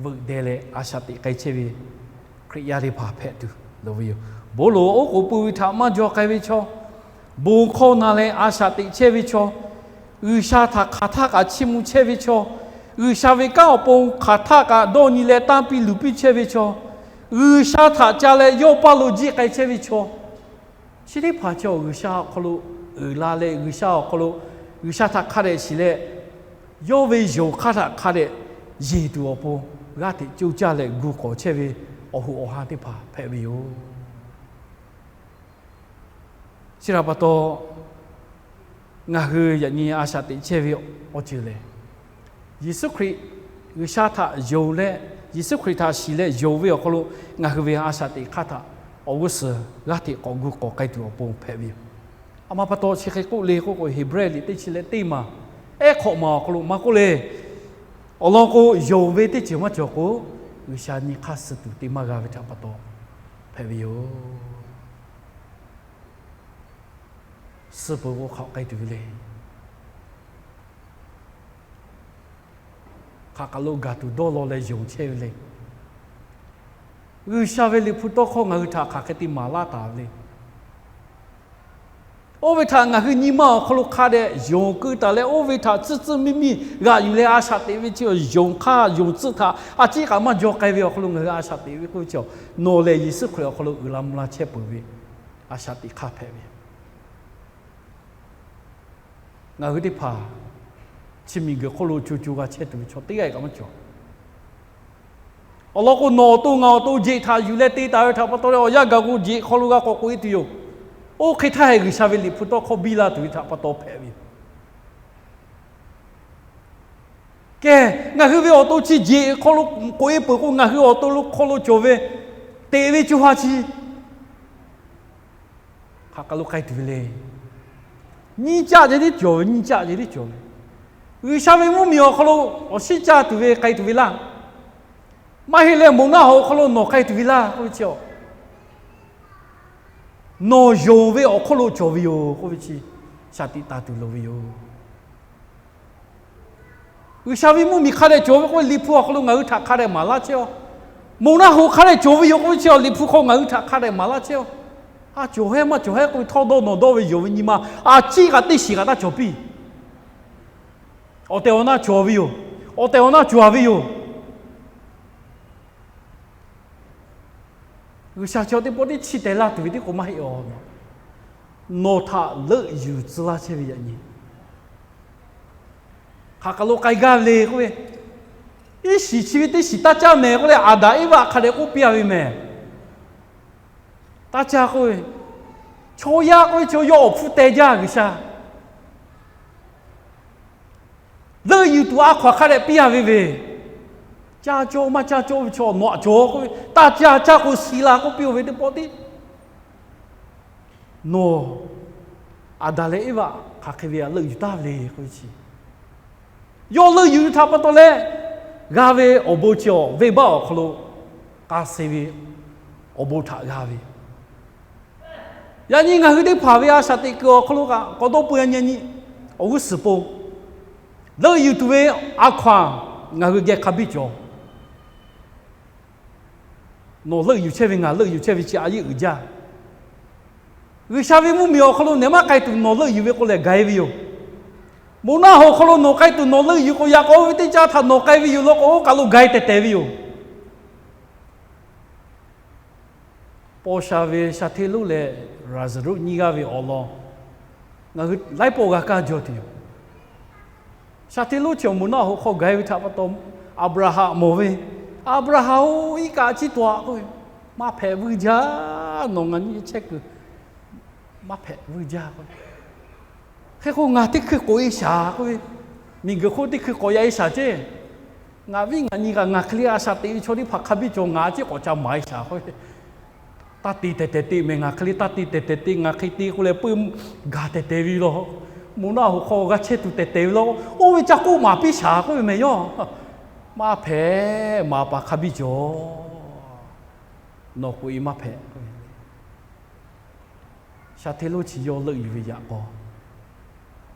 veuꞈ deh leh a shaꞈ teꞈ k'ai chehˇ ve Hkriꞈ yaˇ teˇ hpaˍ hpehꞈ tuˬ loˍ ve yoˬ. Bon loˍ oˉ k'oˍ pui ve htaꞈ maˇ jaw k'ai ve chaw, bon hkawˇ na leh a shaꞈ teꞈ chehˇ ve chaw, G'uiˬsha htaꞈ hk'aˬ htaˆ kaꞈ chiˇ mvuh chehˇ ve chaw, G'uiˬsha ve kanˉ awˬ pon hk'aˬ htaˆ kaꞈ dawˇ nyi leh tanˇ piˇ luˬ piˇ chehˇ ve chaw, G'uiˬsha htaꞈ ca leh yawˇ paˇ lo jiˆ k'ai chehˇ ve chaw, chi teˇ hpaˍ chi awˬ G'uiˬsha awˬ hk'aw lo uiˍ la leh G'uiˬsha awˬ hk'aw lo, G'uiˬsha htaꞈ hk'a dehꞈ shiˍ leh, yawˇ ve yonˍ hk'aˇ htaꞈ hk'a dehꞈ yeˬ tuˬ awˬ pon g'aˇ hteꞈ coˇ caˇ leh gu k'awˍ chehˇ ve awˬ hoꞈ awˬ ha teˇ hpaˍ hpehꞈ ve yoˬ. Chi htaꞈ pa taw, Ngaˬ hui yaꞈ nyi a shaꞈ teꞈ chehˇ ve awˬ ceuˬ lehˬ, Yeˍsuˆ Hkriꞈ G'uiˬsha htaꞈ yonˍ leh, Yeˍsuˆ Hkriꞈ htaꞈ shiˍ leh yonˍ ve awˬ hk'aw lo ngaˬ hui ve a shaꞈ teꞈ hk'aˇ htaꞈ awˬ g'uˇ suhˍ g'aˇ hteꞈ k'awꞈ gu k'awꞈ k'ai tuˬ awˬ pon hpehꞈ ve yoˬ. A ma pa taw chi hk'e k'oˆ le k'oˆ k'o, Heˍbrehˇ liꞈ teˇ chi leh teˇ maˬ ehˉ hk'awꞈ maˬ awˬ hk'aw lo maˇ k'oˆ le. Awˬ lawn k'o, yonˍ ve teˇ ceuˬ maˇ cawˬ k'o, G'uiˬsha nyi hk'aˇ suh tuˬ te maˇ g'a ve htaꞈ pa taw hpehꞈ ve yoˬ. Suh peuˬ k'o hk'aˬ k'ai tuˬ ve le. Hk'aˬ kaˬ lo gaˬ tuˬ dawˇ law leh yonˍ chehˇ ve le. G'uiˬsha ve Liꞈ hpu tawˇ hkawˇ ngaˬ hui htaꞈ hk'aˬ hk'e te maˍ laˇ taˍ ve le. Oˇ ve htaꞈ ngaˬ hui nyi ma awˬ hk'aw lo hk'a dehꞈ yonˍ keu taˍ leh, oˇ ve htaꞈ tcuhˇ tcuhˇ miˇ miˇ g'aꞈ yuˬ leh a shaꞈ teꞈ ve chi yonˍ hk'aˇ yonˍ tcuhˆ htaꞈ a ciˉ kaꞈ maˇ jaw k'ai ve awˬ hk'aw lo ngaˬ hui a shaꞈ teꞈ ve k'oˆ ve chi, nawˬ lehˬ Yeˍsuˆ Hkriꞈ awˬ hk'aw lo uiˍ la mvuh la chehˇ peuˬ ve a shaꞈ teꞈ hk'aˇ hpehꞈ ve yoˬ. Ngaˬ hui teˇ hpaˍ chi miˬguiˬ hk'oˆ lo co co g'a chehˇ tuˬ ve chaw teˇ g'aˇ kaꞈ maˇ cawˬ. Awˬ lawn k'o, nawˬ awˬ to ngaˬ awˬ to jeꞈ htaꞈ yuˬ leh te taˍ ve htaꞈ pa taw leh awˬ yanˇ gaˬ k'o jeꞈ hk'aw lo g'a k'awꞈ k'oꞈ e tuˬ yoˬ. Oˇ hk'e htaˇ hehꞈ G'uiˬsha ve Liꞈ hpu tawˇ hkawˇ biˇ la tuˬ ve htaꞈ pa taw hpehꞈ ve yoˬ. Kehˬ, ngaˬ hui ve awˬ to chi jeꞈ hk'aw lo k'oꞈ e peuˬ k'o, ngaˬ hui awˬ to lo hk'aw lo cawˬ ve teꞈ ve co ha chi hk'aˬ kaˬ lo k'ai tuˬ ve le. Nyiˇ caˆ ceh tiˉ cawˬ ve, nyiˇ caˆ ceh tiˉ cawˬ ve. G'uiˬsha ve mvuhˇmiˬ awˬ hk'aw lo awˬ shinˉ caˇ tuˬ ve k'ai tuˬ ve laˇ. Maˇ heˆ leh, moˬ naˆ hoꞈ hk'aw lo nawˬ k'ai tuˬ ve laˇ k'oˆ ve chi, nawˬ yonˍ ve awˬ hk'oˆ lo cawˬ ve yoˬ k'oˆ ve chi, shaˍ tiꞈ taˍ tuˬ loˍ ve yoˬ. G'uiˬsha ve mvuhˇmiˬ hk'a dehꞈ cawˬ ve k'oˆ ve, Liꞈ hpu awˬ hk'aw lo ngaˬ hui htaꞈ hk'a dehꞈ maˍ laˇ chehˇ-oˆ. Moˬ naˆ hoꞈ hk'a dehꞈ cawˬ ve yoˬ k'oˆ ve chi, Liꞈ hpu hk'aw ngaˬ hui htaꞈ hk'a dehꞈ maˍ laˇ chehˇ-oˆ. A cawˬ hehˉ maˇ cawˬ hehˉ k'oˆ ve htawˇ dawˇ nawˬ dawˇ ve yonˍ ve nyi ma a ciˉ kaꞈ teˇ shiˍ kaꞈ taˇ cawˬ piˇ. Awˬ tehˬ awˬ na cawˬ ve yoˬ. Awˬ tehˬ awˬ na cawˬ ve yoˬ. G'uiˬsha chaw teˇ pawˆ tiˉ chiˇ teh laˇ tuˬ ve tiˉ k'o maˇ heˆ-oˬ. Nawˬ htaꞈ leuˆ yuˬ tcuh laˇ chehˇ ve yaꞈ nyi hk'aˬ kaˬ lo k'ai gaˇ ve le k'oˆ ve, iˉ shiˍ chi ve teˇ shiˍ taˇ caˇ mehˍ k'oˆ leh, Aˍdanˍ Eˇvaꞈ hk'a dehꞈ k'oˆ piˇ-a ve mehˍ. Taˇ caˇ k'oˆ ve, chaw yaˇ k'oˆ ve chi yawˇ awˬ hpfuhˇ teh jaˇ G'uiˬsha. Leuˆ yuˬ tuˬ a hkaw aˬ hk'a dehꞈ piˇ-a ve ve, caˇ cawˇ maˇ caˇ cawˇ ve chaw nawˬ aꞈ cawˬ k'oˆ ve, taˇ caˇ, caˇ k'o shiˍ la k'oˆ piˇ-oˬ ve teˇ pawˆ tiˉ nawˬ Aˍdanˍ leh Eˇvaꞈ hk'aˬ hk'e ve htaꞈ leuˆ yuˬ taˍ ve le k'oˆ ve chi, yawˇ leuˆ yuˬ ve htaꞈ pa taw leh g'a ve awˬ bon chi awˬ venˇbaˆ awˬ hk'aw lo k'a suh ve awˬ bon htaꞈ g'a ve. Yaꞈ nyi ngaˬ hui teˇ hpaˍ ve a shaꞈ teꞈ kuiˬ awˬ hk'aw lo kaꞈ k'awꞈ dawˇ peu-a nyi nyi, awˬ g'uˇ suhˍ pon leuˆ yuˬ tuˬ ve a hkaw aˬ ngaˬ hui geh hk'a biˇ cawˬ. Nawˬ leuˆ yuˬ chehˇ ve, ngaˬ leuˆ yuˬ chehˇ ve chi a yeˇ uiˍ jaˇ. G'uiˬsha ve mvuhˇmiˬ awˬ hk'aw lo nehˬ maˇ k'ai tuˬ nawˬ leuˆ yuˬ ve k'o lehˬ ga-e ve yoˬ. Moˬ naˆ hoꞈ hk'aw lo nawˬ k'ai tuˬ nawˬ leuˆ yuˬ k'o, yaꞈ k'aw ve teˇ caˇ htaꞈ nawˬ k'ai ve yoˬ law k'o, oˇ kaˬ lo ga-e tehˬ tehˬ ve yoˬ. Paw sha ve Shaˍhte lonˉ leh Laˍzaˍruˆ nyiˇ g'aˇ ve awˬ lawn ngaˬ hui laiˉ pawˆ g'a kaˇ jaw tuˬ yoˬ. Shaˍhte lonˉ chi awˬ moˍ naˆ hoꞈ hk'aw gaˬ-e ve htaꞈ pa taw, Aˍbraˍhanˍ mawˬ ve, Aˍbraˍhanˍ-oˬ, iˉ kaˆ ciˉ taw-a k'oˆ ve, maˇ hpehꞈ vuiˇ jaˇ. Nawˬ ngaˬ nyi chehˇ kuiˬ maˇ hpehꞈ vuiˇ jaˇ k'oˆ ve. Hk'e k'o, ngaˬ teˇ hkui k'oꞈ-e shaˍ k'oˆ ve, miˬguiˬ hk'oˆ teˇ hkui k'awꞈ yaꞈ-e shaˍ ceˇ. Ngaˬ viˉ ngaˬ nyi kaꞈ ngaˬ hk'e le a shaꞈ teꞈ ve chaw teˇ hpaˍ hk'a biˇ cawˬ, ngaˬ a ciˉ k'awꞈ ca maˍ-e shaˍ k'oˆ ve. Taˇ te tehˬ tehˬ te mehˍ, ngaˬ hk'e le taˇ te tehˬ tehˬ te, ngaˬ hk'e te k'oˆ leh peuˇ gaˬ tehˬ tehˬ ve yoˬ law. Moˬ naˆ hoꞈ hk'aw g'a chehˇ tuˬ tehˬ tehˬ ve law. Oˇ ve ca k'oˆ maˍ piˇ shaˍ k'oˆ ve mehˍ yawˇ. Maˇ hpehꞈ, maˍ paˍ hk'a biˇ cawˬ. Nawˬ k'oꞈ-e maˇ hpehꞈ k'oˆ ve. Shaˍhte lonˉ chi yawˇ leuˆ yuˬ ve yaꞈ k'aw,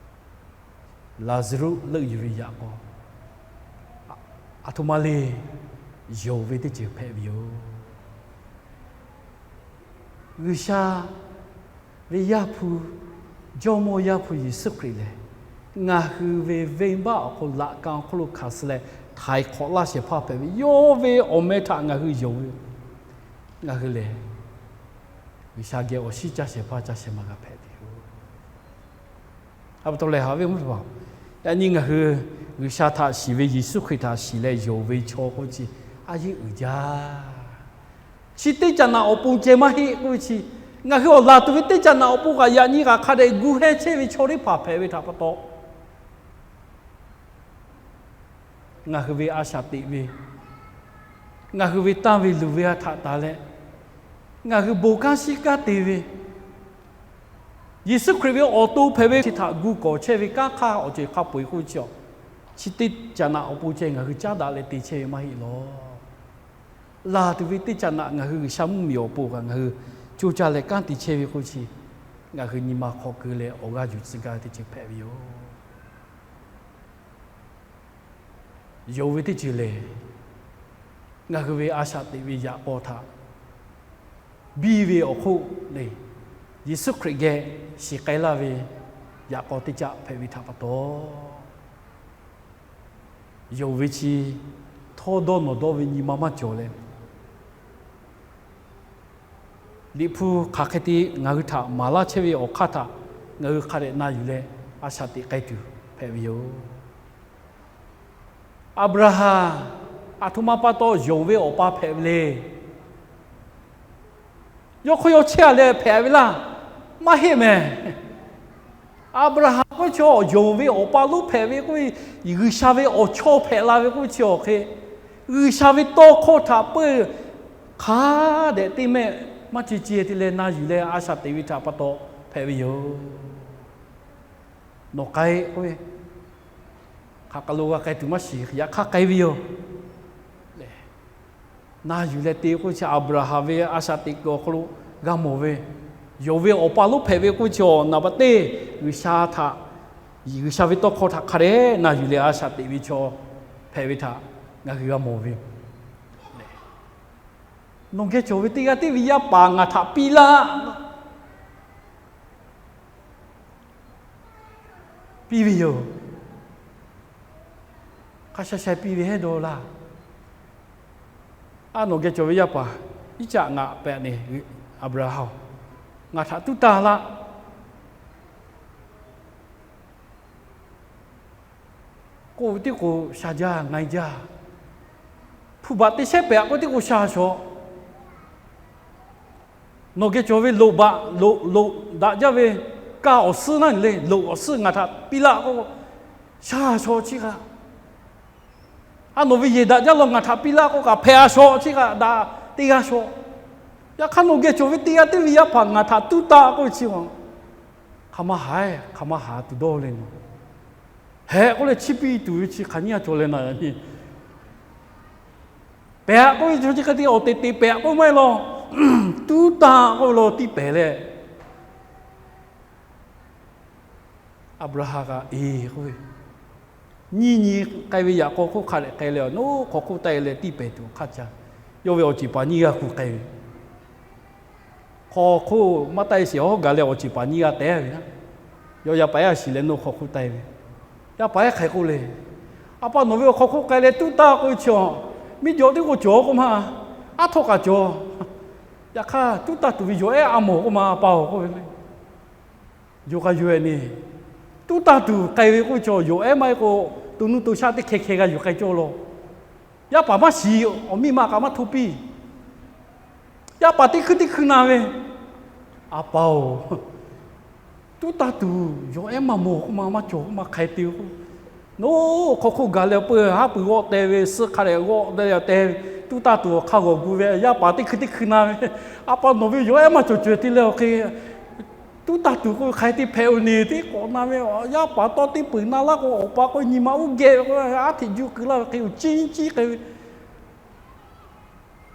Laˍzaˍruˆ leuˆ yuˬ ve yaꞈ k'aw, aˬ htoꞈ ma le, yonˍ ve teˇ ceuˬ hpehꞈ ve yoˬ. G'uiˬsha ve Yaˇ hpu, Jawˇmawˇ Yaˇ hpu Yeˍsuˆ Hkriꞈ lehˬ, ngaˬ hui ve venˇbaˆ awˬ hk'aw laꞈ ka awˬ hk'oˆ lo hkanˍ suh leh htaiˍ hk'awꞈ laˇ shehˍ hpaˇ hpehꞈ ve, yawˇ ve awˬ meh htaꞈ ngaˬ hui yonˍ ve, ngaˬ hui lehˬ G'uiˬsha geh awˬ shinˉ caˇ shehˍ hpaˇ caˇ shehˍ ma g'a hpehꞈ ve yoˬ. A pa taw lehˬ, haꞈ ve mvuhˇ hpaˍ, yaꞈ nyi ngaˬ hui G'uiˬsha htaꞈ shiˍ ve, Yeˍsuˆ Hkriꞈ htaꞈ shiˍ leh yonˍ ve chaw k'oˆ ve chi a yeˇ uiˍ jaˇ. Chi teˇ caꞈ naꞈ awˬ pon ceh maˇ heˆ k'oˆ ve chi, Ngaˬ hui awˬ laˬ tuˬ ve teˇ caꞈ naꞈ awˬ pon kaꞈ yaꞈ nyi kaꞈ hk'a dehꞈ gu heh chehˇ ve chaw teˇ hpaˍ hpehꞈ ve htaꞈ pa taw, ngaˬ hui ve a shaꞈ teꞈ ve, ngaˬ hui ve tanˇ ve luˬ ve a htaꞈ taˍ leh, ngaˬ hui bon kanˉ shiˉ kanˉ te ve, Yeˍsuˆ Hkriꞈ ve awˬ to hpehꞈ ve chi htaꞈ gu kawˍ chehˇ ve kanˉ hk'aˇ awˬ ceuˬ hk'a peu-eˬ k'oˆ ve chi, chi teˇ caꞈ naꞈ awˬ pon ceh ngaˬ hui caˉ daꞈ leh te chehˇ ve maˇ heˆ lawˬ. Laˬ tuˬ ve teˇ caꞈ naꞈ ngaˬ hui G'uiˬsha mvuhˇmiˬ awˬ pon kaꞈ ngaˬ hui co caˇ leh kanˉ te chehˇ ve k'oˆ ve chi, ngaˬ hui nyi ma hk'aw keu leh awˬ g'aˇ yuˬ tcuh gaˇ ve teˇ ceuˬ hpehꞈ ve yoˬ. Yonˍ ve teˇ ceuˬ lehˬ, ngaˬ hui ve a shaꞈ teꞈ ve yaꞈ k'aw htaꞈ biˇ ve awˬ hk'oˆ lehˬ, Yeˍsuˆ Hkriꞈ geh shiˍ k'ai laˇ ve yaꞈ k'aw teˇ caˆ hpehꞈ ve htaꞈ pa taw, yonˍ ve chi htawˇ dawˇ nawˬ dawˇ ve nyi ma maˇ cawˬ leh, Liꞈ hpu hk'aˬ hk'e te ngaˬ hui htaꞈ maˍ laˇ chehˇ ve awˬ hk'aˇ htaꞈ ngaˬ hui hk'a dehꞈ na yuˬ leh a shaꞈ teꞈ k'ai tuˬ hpehꞈ ve yoˬ. Aˍbraˍhanˍ aˬ htoꞈ ma pa taw yonˍ ve awˬ pa hpehꞈ ve le. Yawˇ hk'aw yawˇ chehˇ a leh hpehꞈ ve laˇ, maˇ heˆ mehˍ. Aˍbraˍhanˍ k'oˆ ve chi yonˍ ve awˬ pa lonˉ hpehꞈ ve k'oˆ ve, G'uiˬsha ve awˬ chawˇ hpehꞈ la ve k'oˆ ve chi awˬ hk'e, G'uiˬsha ve tawˇ hkawˇ htaꞈ peu hk'a dehꞈ teˇ mehˆ maˇ ce ce te leh na yuˬ leh a shaꞈ teꞈ ve htaꞈ pa taw hpehꞈ ve yoˬ. Nawˬ k'ai k'oˆ ve, hk'aˬ hk'aˬ lo g'a k'ai tuˬ maˇ shiˍ, yaꞈ hk'aˇ k'ai ve yoˬ. Na yuˬ leh te k'oˆ ve chi Aˍbraˍhanˍ ve a shaꞈ teꞈ kuiˬ awˬ hk'aw lo g'a mawˬ ve, yonˍ ve awˬ pa lonˉ hpehꞈ ve k'oˆ ve chi awˬ naˍ baꞈ teˇ G'uiˬsha htaꞈ, G'uiˬsha ve tawˇ hkawˇ htaꞈ hk'a dehꞈ na yuˬ leh a shaꞈ teꞈ ve chaw hpehꞈ ve htaꞈ ngaˬ hui g'a mawˬ ve. Nawˬ geh cawˬ ve teˇ g'aˇ teˇ ve yaˇ paˍ ngaˬ htaꞈ piˇ laˇ. Piˇ ve yoˬ. Hk'a sha sha piˇ ve heˉ dawˇ laˇ. A, nawˬ geh cawˬ ve yaˇ paˍ Iˉcaˆ ngaˬ pehꞈ ne, Aˍbraˍhanˍ, ngaˬ htaꞈ tuˉ taˇ laˇ. K'oˆ ve teˇ k'o sha jaˇ, ngai jaˇ. Hpu baꞈ te shehˉ pehꞈ k'oˆ ve teˇ k'o sha shawˍ. Nawˬ geh cawˬ ve loꞈ baꞈ, loꞈ, loꞈ daꞈ jaˇ ve kaˇ awˬ suhˉ naˉ le, loꞈ awˬ suhˉ ngaˬ htaꞈ piˇ laˇ k'o, sha shawˍ chi kaꞈ. A, nawˬ ve yehˬ daꞈ jaˇ law ngaˬ htaꞈ piˇ laˇ k'oˆ kaꞈ hpehꞈ a shawˍ chi kaꞈ daꞈ teˇ g'aˇ shawˍ. Yaꞈ hk'aˇ nawˬ geh cawˬ ve teˇ g'aˇ teˇ ve yaˇ paˍ ngaˬ htaꞈ tuˉ taˇ k'oˆ ve chi, hk'aˬ ma haˍ, hk'aˬ ma haˍ tuˬ dawˇ le nawˬ. Hehꞈ k'oˆ leh chi piˇ tuˬ ve chi hk'aˬ nyiˇ a cawˬ leh na yaꞈ nyi. Pehꞈ k'oˆ ve chi hk'e te awˬ teꞈ teꞈ pehꞈ k'oˆ maˇ heˆ law. Tuˉ taˇ k'oˆ ve law tiˇ pehˍ leh, Aˍbraˍhanˍ kaꞈ eˬ k'oˆ ve, nyiˇ nyi k'ai ve yaꞈ k'aw hk'oˆ hk'a dehꞈ k'ai leh, nawˬ hk'aw hk'oˆ taˆ e leh tiˇ pehˍ tuˬ hk'aˇ ca. Yawˇ ve awˬ ceˬ paˍ nyiˇ g'aˇ ku k'ai ve, hk'aw hk'oˆ maˇ taˆ e sheˍ hawˉ gaˬ leh awˬ ceˬ paˍ nyiˇ g'aˇ tehˉ ve, yawˇ yaˇ paˍ ehˉ a shiˍ leh nawˬ hk'aw hk'oˆ taˆ e ve. Yaˇ paˍ ehˉ hk'aiˬ k'oˆ le, A pa, nawˬ ve awˬ hk'aw hk'oˆ k'ai leh tuˉ taˇ k'oˆ ve chi, miˇ jawꞈ teˇ k'o cawˬ k'oˆ ma, aˉ htawˇ kaꞈ cawˬ. Yaꞈ hk'aˇ tuˉ taˇ tuˬ ve yawˬ ehˉ a mawˬ k'oˆ ma, a pa-oˬ k'oˆ ve le. Yawˇ k'a yawˇ ehˉ ne, tuˉ taˇ tuˬ k'ai ve k'oˆ ve chi yawˬ ehˉ maˇ heˆ k'o, to nuˇ to shaˆ teˇ hkeh hkeh g'a yuˬ k'ai cawˇ law. Yaˇ paˍ maˇ shiˍ, awˬ miˇ ma kaꞈ maˇ hto piˇ. Yaˇ paˍ teˇ hkui teˇ hkui na ve, A pa-oˬ, tuˉ taˇ tuˬ yawˬ ehˉ maˇ mawˬ k'oˆ ma, maˇ cawˬ k'oˆ ma hk'ai te k'o, nawˬ hk'aw hk'oˆ gaˬ leh peuˬ haˉ pui g'awˆ te ve, suhˆ hk'a dehꞈ g'awˆ te ve, tuˉ taˇ tuˬ awˬ hk'aˇ g'awˬ gu ve, yaˇ paˍ teˇ hkui teˇ hkui na ve, A pa, nawˬ ve yawˬ ehˉ maˇ cawˬ cawˬ te leh awˬ hk'e, tuˉ taˇ tuˬ k'oˆ ve hk'ai te hpehꞈ-oˬ ne, teˇ k'awꞈ na ve, yaˇ paˍ tawˇ teˇ peuˬ na laˇ k'o, awˬ pa k'o nyi ma uˉ geh ve k'o, aˉ hteꞈ juˇ keu laˇ ve hk'e, uˬ ciˉ ciˉ k'ai ve.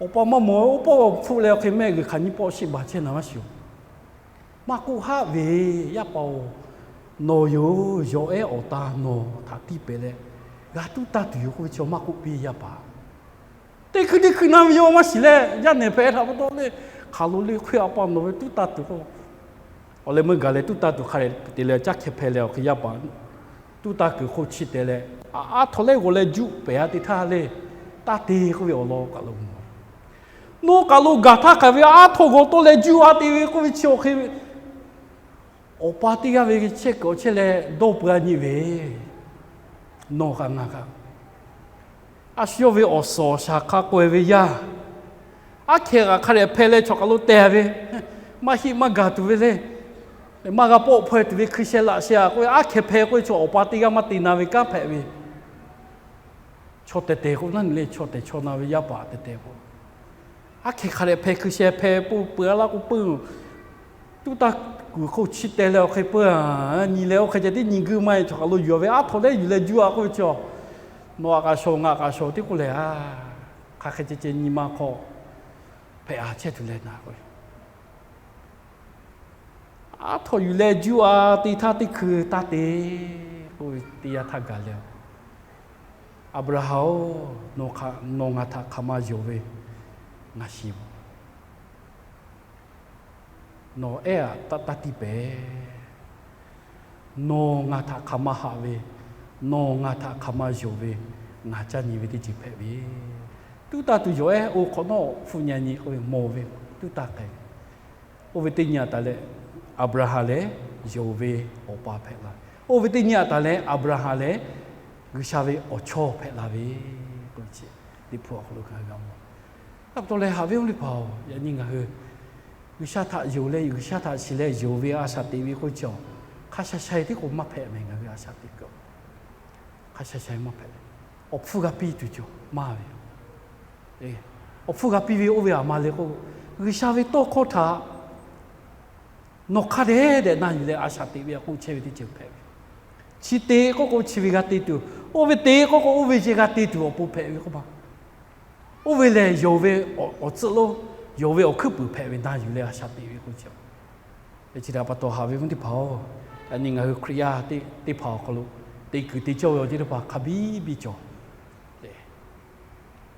Awˬ pa maˇ mawˬ, oˇ pawˆ hpfuhˆ leh awˬ hk'e mehˆ g'uiˬ hk'aˬ nyiˇ pawˆ sheˆ baˬ chehˇ na maˇ shiˍ-oˬ. Maˇ k'oˆ haˆ ve, Yaˇ paˍ-oˬ, nawˬ yoˬ yawˬ ehˉ awˬ ta nawˬ htaꞈ tiˇ pehˍ leh g'a tuˉ taˇ tuˬ yoˬ k'oˆ ve chi maˇ k'oˆ piˇ yaˇ paˍ. Teˇ hkui teˇ hkui na ve yawˇ maˇ shiˍ leh, yaˇ nehˬ hpehꞈ htaꞈ pa taw le, hk'aˬ lo le hk'oˆ a pa nawˬ ve tuˉ taˇ tuˬ k'o, awˬ leh meuˇ gaˬ leh tuˉ taˇ tuˬ hk'a dehꞈ te leh caˇ hkeh hpeh leh awˬ hk'e yaˇ paˍ tuˉ taˇ kuiˬ hk'oˆ chi te leh, aˉ htawˇ leh g'awˬ leh juˆ pehˍ a te htaˇ le, taˇ te k'oˆ ve awˬ lawn kaꞈ lo mawˬ. Nawˬ kaˬ lo gaˬ htaˇ hk'aˬ ve aˉ htawˇ g'awˬ tawˆ leh juˆ a te ve k'oˆ ve chi awˬ hk'e ve, awˬ pa teˇ g'aˇ ve chehˇ kuiˬ awˬ chehˇ leh dawˇ peuˬ a nyi ve, nawˬ kaꞈ ngaˬ kaꞈ, a shu yawˇ ve awˬ suhˍ awˬ shaˍ hk'a k'aweh ve yaˇ, aˉ hkeh kaꞈ hk'a dehꞈ hpeh leh chaw kaˬ lo teh ve, maˇ heˆ maˇ gaˬ tuˬ ve le. Maˇ g'a pawˆ hpaw e tuˬ ve hkui sheh laꞈ sheh a k'oˆ ve, aˉ hkeh hpeh k'oˆ ve chaw awˬ pa teˇ g'aˇ maˇ te na ve kanˉ hpehꞈ ve. Chaw tehˬ tehˬ k'o naˉ nyi le, chaw tehˬ chaw na ve yaˇ paˍ tehˬ tehˬ k'o, aˉ hkeh hk'a dehꞈ hpeh hkui sheh hpeh peuˬ peuˬ a laˇ k'o peuˬ. Tuˉ taˇ kuiˬ hk'oˆ chi teh leh awˬ hk'e peuˬ a, nyi leh oˇ hk'e ceh tiˉ nyi guˇ maˇ e chaw kaˬ lo yuˬ a ve aˉ htaw leh yuˬ leh juˇ a k'oˆ ve chaw, nawˬ aꞈ kaꞈ shawˍ ngaˬ kaꞈ shawˍ tiˉ k'oˆ leh a, hk'aˬ hk'e ceh ceh nyi ma hk'aw hpehꞈ a chehˇ tuˬ leh na k'o, aˉ htaw yuˬ leh juˇ a, te htaˇ teˇ hkui taˇ te k'oˆ ve teˇ yanˇ htaˇ gaˬ leh, Aˍbraˍhanˍ-oˬ, nawˬ ngaˬ htaꞈ hk'aˬ ma yonˍ ve ngaˬ shiˍ. Nawˬ ehˉ aꞈ taˇ tiˇ pehˍ. Nawˬ ngaˬ htaꞈ hk'aˬ ma haꞈ ve, nawˬ ngaˬ htaꞈ hk'aˬ ma yonˍ ve ngaˬ caˇ nyi ve teˇ ceuˬ hpehꞈ ve. Tuˉ taˇ tuˬ yawˬ ehˉ oˇ hk'awꞈ nawˉ hpfuhˆ nyi nyi k'oˆ ve mawˬ ve, tuˉ taˇ k'ai ve. Oˇ ve teˇ nyi aꞈ taˍ leh Aˍbraˍhanˍ lehˬ yonˍ ve awˬ pa hpehꞈ la ve. Oˇ ve teˇ nyi aꞈ taˍ leh Aˍbraˍhanˍ lehˬ G'uiˬsha ve awˬ chawˇ hpehꞈ la ve k'oˆ ve chi Liꞈ hpu awˬ hk'aw lo ngaˬ hui g'a mawˬ. Taˇ pa taw leh haꞈ ve oˇ teˇ hpaˍ-oˬ, yaꞈ nyi ngaˬ hui G'uiˬsha htaꞈ yonˍ leh G'uiˬsha htaꞈ shiˍ leh yonˍ ve a shaꞈ teꞈ ve k'oˆ ve chi, hk'a sha sha e tiˉ k'o maˇ hpehꞈ mehˍ ngaˬ hui a shaꞈ teꞈ kuiˬ. Hk'a sha sha e maˇ hpehꞈ. Awˬ hpfuhˇ g'a piˇ tuˬ cawˬ maˇ ve. Awˬ hpfuhˇ g'a piˇ ve oˇ ve aˬ ma le k'o, G'uiˬsha ve tawˇ hkawˇ htaꞈ nawˬ hk'a dehꞈ dehꞈ na yuˬ leh a shaꞈ teꞈ ve a k'oˆ chehˇ ve teˇ ceuˬ hpehꞈ ve. Chi te k'oˆ k'o chi ve g'a te tuˬ, oˇ ve te k'oˆ k'o oˇ ve ceh g'a te tuˬ awˬ pon hpehꞈ ve k'oˆ ma. Oˇ ve lehˬ yonˍ ve awˬ tcuhˆ lonˉ, yonˍ ve awˬ hkuiˉ puiˍ hpehꞈ ve na yuˬ leh a shaꞈ teꞈ ve k'oˆ chi. Chi htaꞈ pa taw haꞈ ve mvuhˇ teˇ hpaˍ-oˬ, yaꞈ nyi ngaˬ hui Hkriꞈ yaˇ teˇ hpaˍ awˬ hk'aw lo te kuiˬ te cawˇ ve awˬ ceuˬ teˇ hpaˍ hk'a biˇ biˇ cawˬ.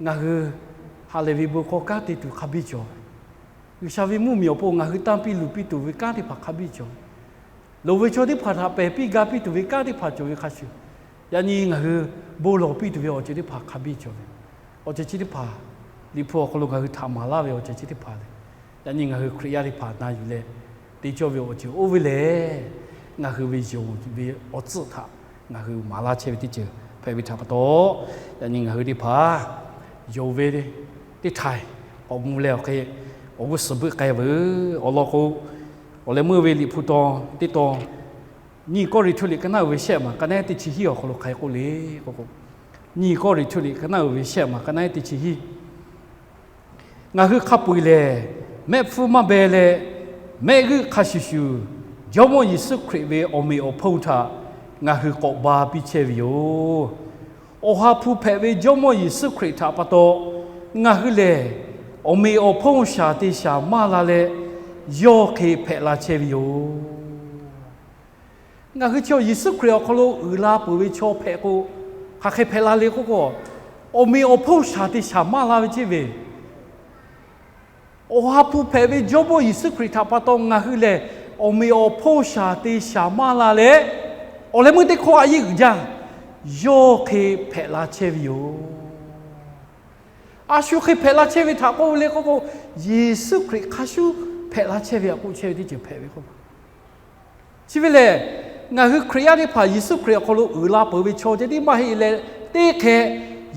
Ngaˬ hui ha lehˬ ve bon hkawˇ kanˉ te tuˬ hk'a biˇ cawˬ. G'uiˬsha ve mvuhˇmiˬ awˬ pon ngaˬ hui tanˇ piˇ luˬ piˇ tuˬ ve kanˉ teˇ hpaˍ hk'a biˇ cawˬ. Loˍ ve chaw teˇ hpaˍ htaꞈ pehˬ piˇ ga piˇ tuˬ ve kanˉ teˇ hpaˍ cawˬ ve hk'a shuˍ, yaꞈ nyi ngaˬ hui bon lawˬ piˇ tuˬ ve awˬ ceuˬ teˇ hpaˍ hk'a biˇ cawˬ ve. Awˬ ceuˬ chi teˇ hpaˍ, Liꞈ hpu awˬ hk'aw lo ngaˬ hui htaꞈ maˍ laˇ ve awˬ ceuˬ chi teˇ hpaˍ lehˬ, yaꞈ nyi ngaˬ hui Hkriꞈ yaˇ teˇ hpaˍ na yuˬ leh te cawˇ ve awˬ ceuˬ oˇ ve lehˬ, ngaˬ hui ve yonˍ ve awˬ tcuhˆ htaꞈ ngaˬ hui maˍ laˇ chehˇ ve teˇ ceuˬ hpehꞈ ve htaꞈ pa taw, yaꞈ nyi ngaˬ hui teˇ hpaˍ yonˍ ve teˇ htaiˍ k'awꞈ mvuh leh awˬ hk'e awˬ g'uˇ suhˍ beuˆ k'ai veuˬ. Awˬ lawn k'o, awˬ leh meuˇ ve Liꞈ hpu taw teˇ taw, nyiˇ Kawˇrenˍhtuˆ liꞈ ka naˉ uiˍ ve shehˆ maˬ ka naˉ ehˉ teˇ chi hiˉ awˬ hk'aw lo hk'aˬ hk'e k'oˆ le k'o k'o, nyiˇ Kawˇrenˍhtuˆ liꞈ ka naˉ uiˍ ve shehˆ maˬ ka naˉ ehˉ teˇ chi hiˉ, ngaˬ hui hk'a peu eˬ lehˬ, mehˆ hpfuhˇ maˇ beh leh mehˆ g'euˆ hk'a shuˍ shuˍ, Jawˇmawˇ Yeˍsuˆ Hkriꞈ ve awˬ meꞈ awˬ hponˇ htaꞈ ngaˬ hui k'awꞈ ba piˇ chehˇ ve yoˬ. Awˬ ha hpu hpehꞈ ve Jawˇmawˇ Yeˍsuˆ Hkriꞈ htaꞈ pa taw, ngaˬ hui lehˬ awˬ meꞈ awˬ hponˇ shaˍ te shaˍ maˇ la leh, yawˇ hk'e hpehꞈ la chehˇ ve yoˬ. Ngaˬ hui chaw Yeˍsuˆ Hkriꞈ awˬ hk'aw lo uiˍ la peuˬ ve chaw hpehꞈ k'o, hk'aˬ hk'e hpehꞈ la le k'oˆ k'o, awˬ meꞈ awˬ hponˇ shaˍ te shaˍ maˇ la ve ceh ve, Awˬ ha hpu hpehꞈ ve Jawˇmawˇ Yeˍsuˆ Hkriꞈ htaꞈ pa taw ngaˬ hui lehˬ, awˬ meꞈ awˬ hponˇ shaˍ te shaˍ maˇ la leh, awˬ leh meuˇ teˇ hkawˇ a yeˇ uiˍ jaˇ, yawˇ hk'e hpehꞈ la chehˇ ve yoˬ. A shu hk'e hpehꞈ la chehˇ ve htaꞈ k'oˆ ve le k'oˆ k'o, Yeˍsuˆ Hkriꞈ hk'a shuˉ hpehꞈ la chehˇ ve a k'oˆ chehˇ ve teˇ ceuˬ hpehꞈ ve k'o, chi ve lehˬ, ngaˬ hui Hkriꞈ yaˇ teˇ hpaˍ Yeˍsuˆ Hkriꞈ awˬ hk'aw lo uiˍ la peuˬ ve chaw ceh tiˉ maˇ heˆ leh, teˇ hk'e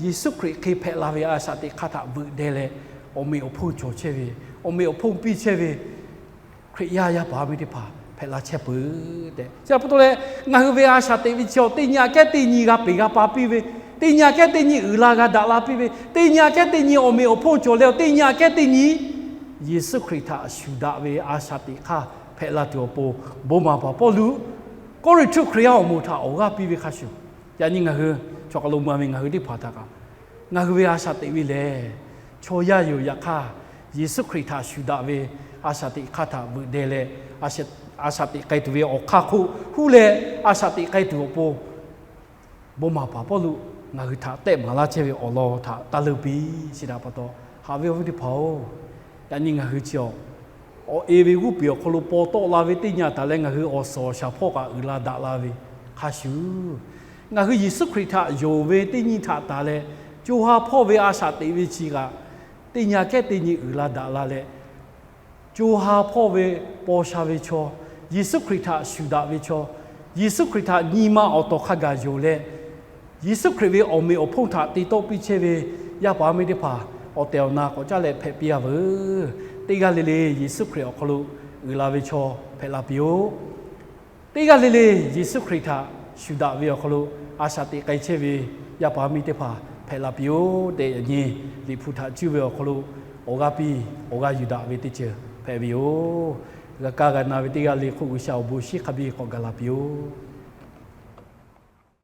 Yeˍsuˆ Hkriꞈ hk'e hpehꞈ la ve a shaꞈ teꞈ hk'aˇ htaꞈ veuꞈ deh leh, awˬ meꞈ awˬ hponˇ cawˬ chehˇ ve, awˬ meꞈ awˬ hponˇ piˇ chehˇ ve Hkriꞈ yaˇ yaˇ paˍ miˇ teˇ hpaˍ hpehꞈ la chehˇ peuˬ tehꞈ. Chi pa taw leh, ngaˬ hui ve a shaꞈ teꞈ ve chi awˬ teˇ nyi aꞈ kehˉ teˇ nyi g'a peˬ g'a pa piˇ ve, teˇ nyi aꞈ kehˉ teˇ nyi uiˍ la g'a daꞈ la piˇ ve, teˇ nyi aꞈ kehˉ teˇ nyi awˬ meꞈ awˬ hponˇ cawˬ leh, teˇ nyi aꞈ kehˉ teˇ nyi Yeˍsuˆ Hkriꞈ htaꞈ shuˍ daꞈ ve a shaꞈ teꞈ hk'aˇ hpehꞈ la tuˬ awˬ pon, bon maˍ paˍ Pawˇluꞈ Kawˇrenˍhtuˆ Hkriꞈ yaˇ awˬ moˍ htaꞈ awˬ g'aˇ piˇ ve hk'a shuˍ, yaꞈ nyi ngaˬ hui chaw k'aw lo mvuh ve ngaˬ hui teˇ hpaˍ htaꞈ kaꞈ, ngaˬ hui ve a shaꞈ teꞈ ve lehˬ, chaw yaˇ yoˬ. Yaꞈ hk'aˇ, Yeˍsuˆ Hkriꞈ htaꞈ shuˍ daꞈ ve a shaꞈ teꞈ hk'aˇ htaꞈ veuꞈ deh leh, a shaꞈ teꞈ k'ai tuˬ ve awˬ hk'aˇ hk'oˆ huˉ leh a shaꞈ teꞈ k'ai tuˬ awˬ pon, bon maˍ paˍ Pawˇluꞈ ngaˬ hui htaꞈ tehˆ maˍ laˇ chehˇ ve awˬ lawn htaꞈ taˇ leuˆ piˇ. Chi htaꞈ pa taw, haꞈ ve awˬ viˉ teˇ hpaˍ-oˬ, yaꞈ nyi ngaˬ hui chi awˬ, awˬ e ve g'uˇ piˍ awˬ hk'aw lo paw tawˆ la ve teˇ nyi aꞈ taˍ leh ngaˬ hui awˬ suhˍ awˬ shaˍ hpawˇ kaꞈ uiˍ la daꞈ la ve hk'a shuˍ, ngaˬ hui Yeˍsuˆ Hkriꞈ htaꞈ yonˍ ve teˇ nyi htaꞈ taˍ leh, co ha hpawˇ ve a shaꞈ teꞈ ve chi kaꞈ, teˇ nyi aꞈ kehˉ teˇ nyi uiˍ la daꞈ la leh, co ha hpawˇ ve paw sha ve chaw, Yeˍsuˆ Hkriꞈ htaꞈ shuˍ daꞈ ve chaw, Yeˍsuˆ Hkriꞈ htaꞈ nyi ma awˬ tawˍ hk'a gaˬ yonˍ leh, Yeˍsuˆ Hkriꞈ ve awˬ meꞈ awˬ hponˇ htaꞈ te tawˆ piˇ chehˇ ve yaˇ paˍ miˇ teˇ hpaˍ awˬ tehˬ awˬ na k'awꞈ caˉ leh hpehꞈ piˇ a veuˬ. Teˇ g'aˇ le le Yeˍsuˆ Hkriꞈ awˬ hk'aw lo uiˍ la ve chaw hpehꞈ la piˇ-oˆ. Teˇ g'aˇ le le Yeˍsuˆ Hkriꞈ htaꞈ shuˍ daꞈ ve awˬ hk'aw lo a shaꞈ teꞈ k'ai chehˇ ve yaˇ paˍ miˇ teˇ hpaˍ hpehꞈ la piˇ-oˆ tehꞈ, yaꞈ nyi Liꞈ hpu htaꞈ cuˇ ve awˬ hk'aw lo awˬ g'aˇ piˇ awˬ g'aˇ yuˬ daꞈ ve teˇ ceuˬ hpehꞈ ve yoˬ. G'a kaˇ g'a na ve teˇ g'aˇ le hk'oˆ G'uiˬsha awˬ bon shiˉ hk'a biˇ k'awꞈ gaˬ la piˇ-oˆ.